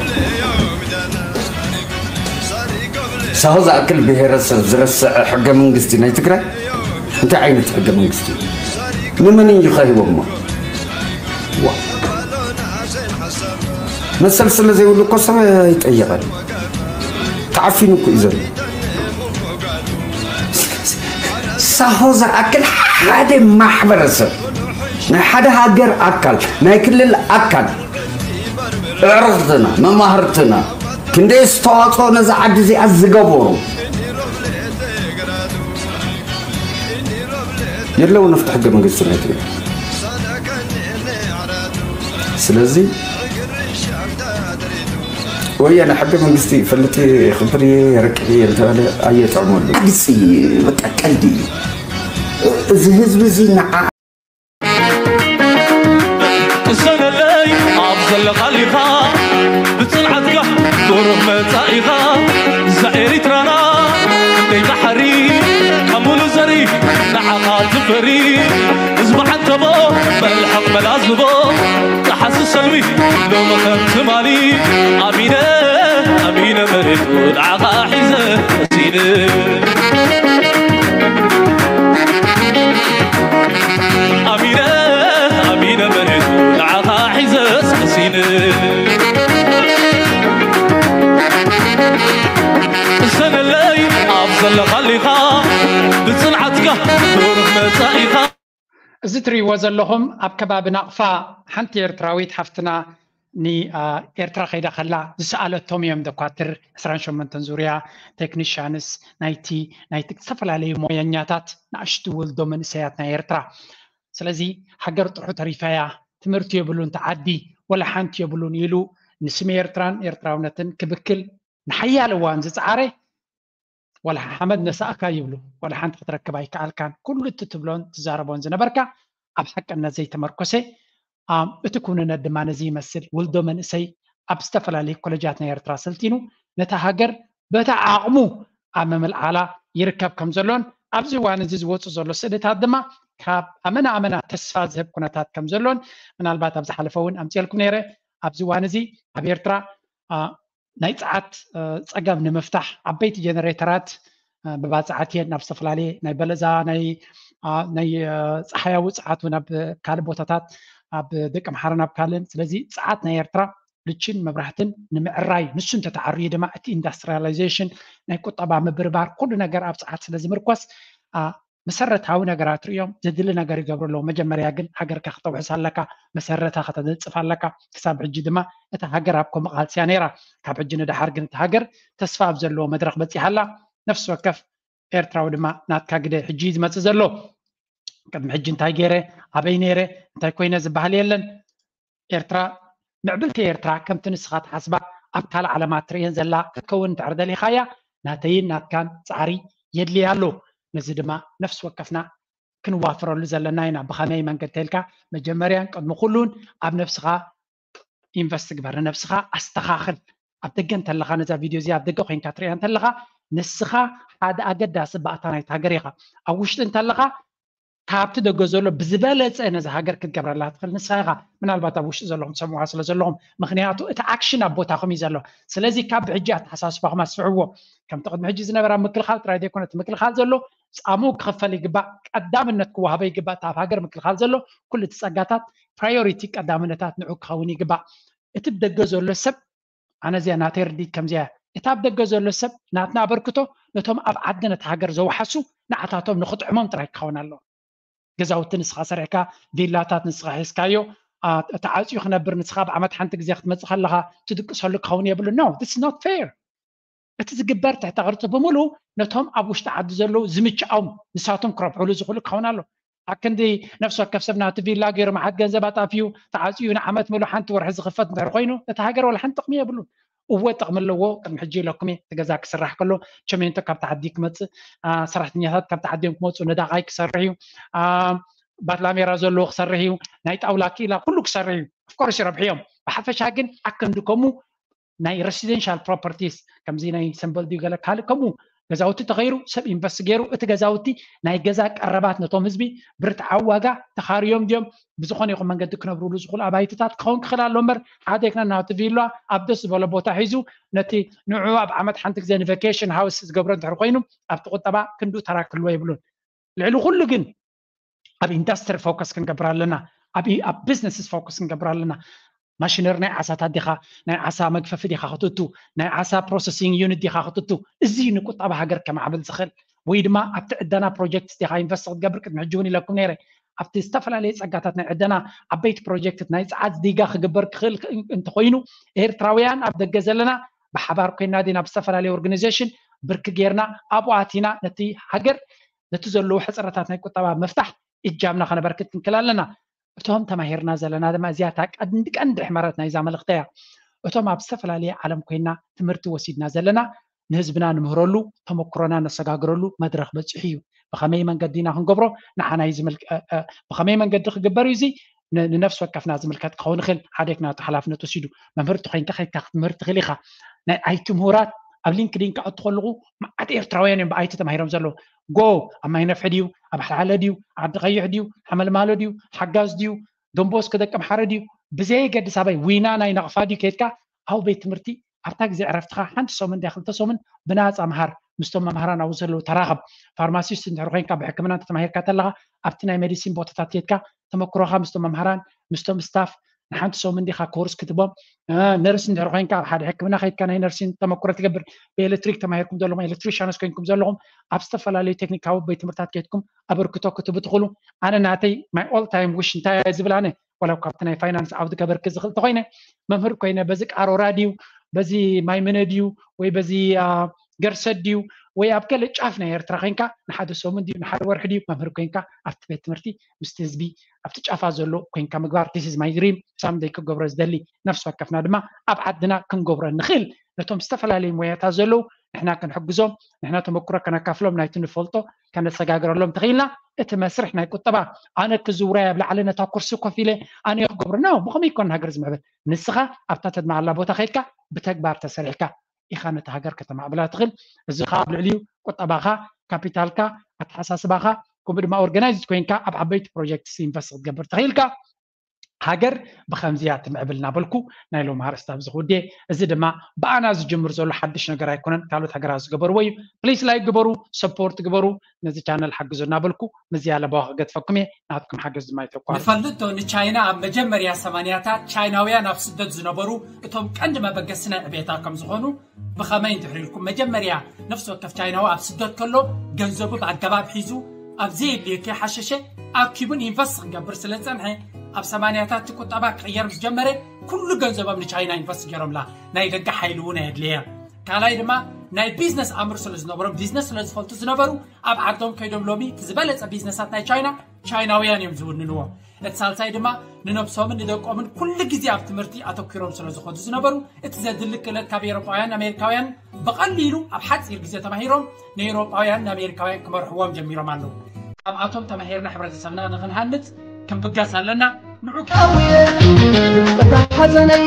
ሳሆ ዝኣክል ብሄረሰብ ዝረስዐ ሕገ መንግስቲ ናይ ትግራይ እንታይ ዓይነት ሕገ መንግስቲ እዩ ንመን እዩ ከሂቦሞ ዋ መሰል ስለ ዘይብሉ እኮ ሰብ ኣይጠየቐን። ተዓፊኑ እኮ እዩ ዘሎ። ሳሆ ዝኣክል ሓደ ማሕበረሰብ፣ ናይ ሓደ ሃገር ኣካል፣ ናይ ክልል ኣካል፣ ኣዕርኽትና፣ መማህርትና፣ ክንደይ ኣስተዋፅኦ ነዛ ዓዲ እዚኣ ዝገበሩ። የለውን ኣብቲ ሕገ መንግስቲ ናይ ትግራይ። ስለዚ ወያነ ሕገ መንግስቲ ይፈልጥ እየ፣ የኽብር እየ፣ የርቅሕ እየ እንተባለ ኣየጥዕመሉ። ግልፂ፣ በቃ ቀልዲ እዩ። እዚ ህዝቢ እዚ ንዓ እሰነለይ ኣብ ዘለኻሊኻ ብጽንዓትካ ብሩህ መጻኢኻ እዛ ኤሪትራና ደይ ባሕሪ ካብ ሙሉ ዘሪ ንዓኻ ትፈሪ ህዝቢ ዓንተቦ መልሕቕ መላዝቦ ጸሓሲ ሰልሚ ሎሚ ከም ትማሊ ኣሚነ ኣሚነ መሬቱ ንዓኻ ሒዘ ሲነ ኣሚነ ኣሚነ መሬቱ ንዓኻ ሒዘ ስክሲነ እሰነለይ ኣብ ዘለኻሊኻ ብጽንዓትካ ዱር መጻኢኻ። እዚ ትርእይዎ ዘለኹም ኣብ ከባቢ ናቕፋ ሓንቲ ኤርትራዊት ሓፍትና ንኤርትራ ከይዳ ከላ ዝሰኣለቶም እዮም። ደኳትር ዕስራን ሸሞንተን ዙርያ፣ ቴክኒሻንስ ናይቲ ናይቲ ዝተፈላለዩ ሞያኛታት፣ ንኣሽቱ ወልዶ መንእሰያት ናይ ኤርትራ። ስለዚ ሃገር ጥርሑ ተሪፋያ፣ ትምህርቲ የብሉን፣ ተዓዲ ወላ ሓንቲ የብሉን ኢሉ ንስም ኤርትራን ኤርትራውነትን ክብክል ንሓያል እዋን ዝጸዓረ፣ ወላ ሓመድ ነሳእካ ይብሉ፣ ወላ ሓንቲ ክትረክብ ኣይከኣልካን። ኩሉ እቲ ትብሎን ትዛረቦን ዝነበርካ ኣብ ሓቅነት ዘይተመርኮሰ፣ ኣም፣ እቲ ኩንነት ድማ ነዚ ይመስል። ውልዶ መንእሰይ ኣብ ዝተፈላለዩ ኮለጃት ናይ ኤርትራ ሰልጢኑ ነታ ሃገር በታ ዓቕሙ ኣብ ምምልዓላ ይርከብ ከም ዘሎን ኣብዚ እዋን እዚ ዝወፁ ዘሎ ስእልታት ድማ ካብ ኣመና ኣመና ተስፋ ዝህብ ኩነታት ከም ዘሎን ምናልባት ኣብ ዝሓለፈ እውን ኣምፅኤልኩም ነይረ። ኣብዚ እዋን እዚ ኣብ ኤርትራ፣ ኣ፣ ናይ ጸዓት፣ እ፣ ጸገም ንምፍታሕ ዓበይቲ ጀነሬተራት፣ እ፣ ብባጽዓት እየን ናብ ዝተፈላለየ ናይ በለዛ፣ ናይ፣ ኣ፣ ናይ፣ እ፣ ጸሓያዊ ጸዓት እውን ኣብ ካልእ ቦታታት፣ ኣብ ደቂ ኣምሓራን ኣብ ካልእን። ስለዚ ጸዓት ናይ ኤርትራ ልችን መብራህትን ንምዕራይ፣ ንሱ እንተተዓርዩ ድማ እቲ ኢንዳስትሪያላይዜሽን፣ ናይ ቁጠባ ምብርባር፣ ኩሉ ነገር ኣብ ጸዓት ስለ ዝምርኮስ፣ ኣ፣ መሰረታዊ ነገራት ርእዮም ዘድሊ ነገር ይገብሩ ኣለዉ። መጀመርያ ግን ሃገርካ ክተውሕስ ኣለካ፣ መሰረታ ከተነጽፍ ኣለካ። ክሳብ ሕጂ ድማ እታ ሃገር ኣብ ከምኡ ቃልሲ እያ ነይራ። ካብ ሕጂ ንደሓር ግን እታ ሃገር ተስፋ ኣብ ዘለዎ መድረኽ በጺሓ ኣላ። ነፍሲ ወከፍ ኤርትራዊ ድማ ናትካ ግደ ሕጂ እዩ ዝመጽእ ዘሎ። ቅድሚ ሕጂ እንታይ ገይረ፣ ኣበይ ነይረ፣ እንታይ ኮይነ ዝበሃል የለን። ኤርትራ፣ ምዕብልቲ ኤርትራ ከምቲ ንስኻ ትሓስባ ኣብ ካልእ ዓለማት ትርእየን ዘላ ክትከውን እንድሕር ደሊኻያ፣ ናተይን ናትካን ጻዕሪ የድልያ ኣሎ። ነዚ ድማ ነፍሲ ወከፍና ክንዋፍረሉ ዘለና ኢና። ብኸመይ መንገዲ ተልካ? መጀመርያን ቅድሚ ኩሉን ኣብ ነብስኻ ኢንቨስት ግበር፣ ንነብስኻ ኣስተኻኽል። ኣብ ደገ እንተለኻ፣ ነዛ ቪድዮ እዚኣ ኣብ ደገ ኮይንካ ትርእያ እንተለኻ፣ ንስኻ ሓደ ኣገዳሲ ባእታ ናይቲ ሃገር ኢኻ። ኣብ ውሽጢ እንተለኻ፣ ካብቲ ደገ ዘሎ ብዝበለጸ ነዚ ሃገር ክትገብረላ ትኽእል ንስኻ ኢኻ። ምናልባት ኣብ ውሽጢ ዘለኹም ትሰምዑዋ ስለ ዘለኹም፣ ምኽንያቱ እቲ ኣክሽን ኣብ ቦታኹም እዩ ዘሎ። ስለዚ ካብ ብሕጂ ኣተሓሳስባኹም ኣስፍሕዎ። ከምቲ ቅድሚ ሕጂ ዝነበረ ኣብ ምክልኻል ጥራይ ዘይኮነ፣ እቲ ምክልኻል ዘሎ ጻምኡ ክኽፈል ይግባእ፣ ቀዳምነት ክወሃቦ ይግባእ። እቲ ኣብ ሃገር ምክልኻል ዘሎ ኩሉ እቲ ጸጋታት ፕራዮሪቲ ቀዳምነታት ንዑ ክኸውን ይግባእ። እቲ ብደገ ዘሎ ሰብ፣ ኣነ እዚኣ ናተይ ርድኢት ከምዚኣ እያ። እቲ ኣብ ደገ ዘሎ ሰብ ናትና ኣበርክቶ ነቶም ኣብ ዓዲ ነቲ ሃገር ዘውሓሱ ንዓታቶም ንኽጥዕሞም ጥራይ ክኸውን ኣለዎ። ገዛውቲ ንስኻ ሰሪሕካ፣ ቪላታት ንስኻ ሒዝካዮ፣ ኣ፣ ተዓፅዩ ክነብር ንስኻ ኣብ ዓመት ሓንቲ ግዜ ክትመፅእ ከለኻ ትድቅሰሉ ክኸውን የብሉ። No, this is not fair። እቲ ዝግበር ትሕተ ቅርፂ ብምሉእ ነቶም ኣብ ውሽጢ ዓዲ ዘለዉ ዝምችኦም ንሳቶም ክረብሕሉ ዝኽእሉ ክኸውን ኣሎ። ኣብ ክንዲ ነፍሲ ወከፍ ሰብ ናቲ ቪላ ገይሩ መዓት ገንዘብ ኣጣፍዩ ተዓፅዩ ንዓመት ምሉእ ሓንቲ ወርሒ ዝኽፈት እንድሕር ኮይኑ ነቲ ሃገር ወላ ሓንቲ ጥቕሚ የብሉን። እወ ጥቕሚ ኣለዎ። ቅድሚ ሕጂ ኢለኩም እየ፣ እቲ ገዛ ክስራሕ ከሎ ቸሜንቶ ካብ ተዓዲ ክመፅእ፣ ኣ፣ ሰራሕተኛታት ካብ ተዓዲዮም ክመፁ ነዳቓይ ክሰርሕ እዩ፣ ኣ፣ ባትላሜራ ዘለዎ ክሰርሕ እዩ፣ ናይ ጣውላ ክኢላ ኩሉ ክሰርሕ እዩ። ኦፍኮርስ ይረብሑ እዮም። ብሓፈሻ ግን ኣክንዲ ከምኡ ናይ ሬሲደንሻል ፕሮፐርቲስ ከምዚ ናይ ሰምበል ድዩ ገለ ካልእ ከምኡ ገዛውቲ ተኸይሩ ሰብ ኢንቨስት ገይሩ እቲ ገዛውቲ ናይ ገዛ ቀረባት ነቶም ህዝቢ ብርትዓዊ ዋጋ ተኻርዮም ድዮም ብዝኾነ ይኹን መንገዲ ክነብሩሉ ዝኽእሉ ኣባይትታት ክኸውን ክኽእል ኣሎ እምበር ሓደ ክና ናውቲ ቪላ ኣብ ደስ ዝበሎ ቦታ ሒዙ ነቲ ንዑ ኣብ ዓመት ሓንቲ ግዜ ንቫኬሽን ሃውስ ዝገብሮ እንድሕር ኮይኑ ኣብቲ ቁጠባ ክንዱ ተራ ክህልዎ የብሉን። ልዕሊ ኩሉ ግን ኣብ ኢንዳስትሪ ፎከስ ክንገብር ኣለና፣ ኣብ ኢ-፣ ኣብ ቢዝነስስ ፎከስ ክንገብር ኣለና። ማሽነሪ ናይ ዓሳታት ዲኻ፣ ናይ ዓሳ መግፈፊ ዲኻ ክትእቱ፣ ናይ ዓሳ processing unit ዲኻ ክትእቱ። እዚ ንቁጠባ ሃገር ከማዕብል ዝኽእል ወይ ድማ ኣብቲ ዕደና ፕሮጀክት ዲኻ ኢንቨስት ክትገብር ቅድሚ ሕጂ እውን ኢለኩም ነይረ። ኣብቲ ዝተፈላለዩ ጸጋታት ናይ ዕደና ዓበይቲ ፕሮጀክት ናይ ጸዓት ዲጋ ክግበር ክኽእል እንተኮይኑ ኤርትራውያን ኣብ ደገ ዘለና ብሓባር ኮይና ዲና ብዝተፈላለየ ኦርጋናይዜሽን ብርኪ ጌርና ኣብኡ ኣቲና ነቲ ሃገር ነቲ ዘለዉ ሕፅረታት ናይ ቁጠባ ምፍታሕ እጃምና ከነበርክት ክንክል ኣለና። እቶም ተማሂርና ዘለና ድማ እዚኣታ ቀንዲ ቀንዲ ሕመረት ናይዛ መልእኽቲ እያ። እቶም ኣብ ዝተፈላለየ ዓለም ኮይና ትምህርቲ ወሲድና ዘለና ንህዝብና ንምህረሉ ተመክሮና ነሰጋግረሉ መድረኽ በፂሑ እዩ። ብኸመይ መንገዲ ኢና ክንገብሮ ንዓና እዩ ዝምልክ- እ- እ- ብኸመይ መንገዲ ክግበር እዩ እዚ ን- ንነፍሲ ወከፍና ዝምልከት ክኸውን ይኽእል። ሓደ ናቱ ሓላፍነት ወሲዱ መምህር ተኮይንካ ከይድካ ክትምህር ትኽእል ኢኻ። ናይ ኣይቲ ምሁራት ኣብ ሊንክዲን ክኣቱ ከለኹ መዓት ኤርትራውያን እዮም ብኣይቲ ተማሂሮም ዘለዉ። ጎ ኣብ ማይ ነፍሒ ድዩ፣ ኣብ ሓልሓለ ድዩ፣ ዓዲ ቀይሕ ድዩ፣ ሓመልማሎ ድዩ፣ ሓጋዝ ድዩ፣ ዶንቦስኮ ደቂ ኣምሓረ ድዩ፣ ብዘየገድስ ኣበይ ዊና ናይ ናቕፋ ድዩ ከይድካ ኣብ ቤት ትምህርቲ ኣብታ ግዜ ዕረፍትኻ ሓንቲ ሰሙን ድያ ክልተ ሰሙን ብናፃ ምሃር ምስቶም መምሃራን ኣብኡ ዘለዉ ተራኸብ። ፋርማሲስት እንድሕር ኮይንካ ብሕክምና እንተተማሂርካ ተለኻ ኣብቲ ናይ ሜዲሲን ቦታታት ከይድካ ተመክሮኻ ምስቶም መምሃራን ምስቶም ስታፍ ንሓንቲ ሰሙን ዲኻ ኮርስ ክትቦም። ነርስ እንድሕር ኮይንካ ኣብ ሓደ ሕክምና ከይድካ ናይ ነርሲን ተመክሮ ትገብር። ብኤሌክትሪክ ተማሂርኩም ዘለኹም ኤሌክትሪሻንስ ኮይንኩም ዘለኹም ኣብ ዝተፈላለዩ ቴክኒካዊ ቤት ትምህርታት ከይድኩም ኣበርክቶ ክትቡ ትኽእሉ። ኣነ ናተይ my all time wish እንታይ እየ ዝብል ኣነ ወላ ካብቲ ናይ ፋይናንስ ዓውዲ ከበርክ ዝኽእል ተኮይነ መምህር ኮይነ በዚ ቃሮራ ድዩ በዚ ማይመነ ድዩ ወይ በዚ ገርሰት ድዩ ወይ ኣብ ገለ ጫፍ ናይ ኤርትራ ኮይንካ ንሓደ ሰሙን ድዩ ንሓደ ወርሒ ድዩ መምህር ኮይንካ ኣብቲ ቤት ትምህርቲ ምስቲ ህዝቢ ኣብቲ ጫፋ ዘሎ ኮይንካ ምግባር this is my dream። ሳምደይ ክገብሮ ዝደሊ ነፍሲ ወከፍና ድማ ኣብ ዓድና ክንገብሮ ንኽእል ነቶም ዝተፈላለዩ ሞያታት ዘለዉ ንሕና ክንሕግዞም ንሕና ተመክሮ ከነካፍሎም ናይቲ ንፈልጦ ከነሰጋግረሎም ተኽኢልና እቲ መስርሕ ናይ ቁጠባ ኣነ ክዝውራይ ኣብ ላዕሊ ነታ ኩርሲ ኮፍ ኢለ ኣነ ክገብሮ ና ብኸመይ ይኮን ሃገር ዝምዕብል ንስኻ ኣብታ ተድማዓላ ቦታ ከይድካ ብተግባር ተሰሪሕካ ኢኻ ነቲ ሃገር ከተማዕብላ ትኽእል። እዚ ከዓ ኣብ ልዕሊኡ ቁጠባኻ ካፒታልካ ኣተሓሳስባኻ ከምኡ ድማ ኦርጋናይዝድ ኮይንካ ኣብ ዓበይቲ ፕሮጀክትስ ኢንቨስት ክትገብር ትኽእልካ። ሃገር ብኸምዚ እያ ትምዕብል እናበልኩ ናይ ሎም ኣርእስቲ ኣብዚ ክውድየ። እዚ ድማ ብኣና ዝጅምር ዘሎ ሓድሽ ነገር ኣይኮነን፣ ካልኦት ሃገራት ዝገበርዎ እዩ። ፕሊስ ላይክ ግበሩ፣ ሰፖርት ግበሩ፣ ነዚ ቻነል ሓግዙ እናበልኩ ምዝያ ለባዋ ክገድፈኩም እየ። ናትኩም ሓገዝ ድማ ይተኳር። ንፈልጥ ዶ ንቻይና ኣብ መጀመርያ ሰማንያታት ቻይናውያን ኣብ ስደት ዝነበሩ እቶም ቀንዲ መበገሲ ናይ ዕቤታ ከም ዝኾኑ ብኸመይ እንድሕር ኢልኩም መጀመርያ ነፍሲ ወከፍ ቻይናዊ ኣብ ስደት ከሎ ገንዘቡ ብኣገባብ ሒዙ ኣብ ዘየድልዮ ከይሓሸሸ ኣኪቡን ኢንቨስት ክገብር ስለ ዝጸንሐ ኣብ ሰማንያታት እቲ ቁጠባ ክቕየር ምስ ጀመረ ኩሉ ገንዘቦም ንቻይና ኢንቨስት ገይሮምላ ናይ ደገ ሓይሊ እውን ኣየድልየ ካልኣይ ድማ ናይ ቢዝነስ ኣምር ስለ ዝነበሮም ቢዝነስ ስለ ዝፈልጡ ዝነበሩ ኣብ ዓዶም ከይዶም ሎሚ እቲ ዝበለጸ ቢዝነሳት ናይ ቻይና ቻይናውያን እዮም ዝውንንዎ እቲ ሳልሳይ ድማ ንነብሶምን ንደቆምን ኩሉ ግዜ ኣብ ትምህርቲ ኣተኪሮም ስለ ዝኾዱ ዝነበሩ እቲ ዘድሊ ክእለት ካብ ኤሮጳውያን ኣሜሪካውያን ብቐሊሉ ኣብ ሓፂር ግዜ ተማሂሮም ንኤሮጳውያን ንኣሜሪካውያን ክመርሕዎም ጀሚሮም ኣለዉ። ካብኣቶም ተማሂርና ሕብረተሰብና ንክንሃንፅ ክንብገስ ኣለና። ንዑ ሓዘነይ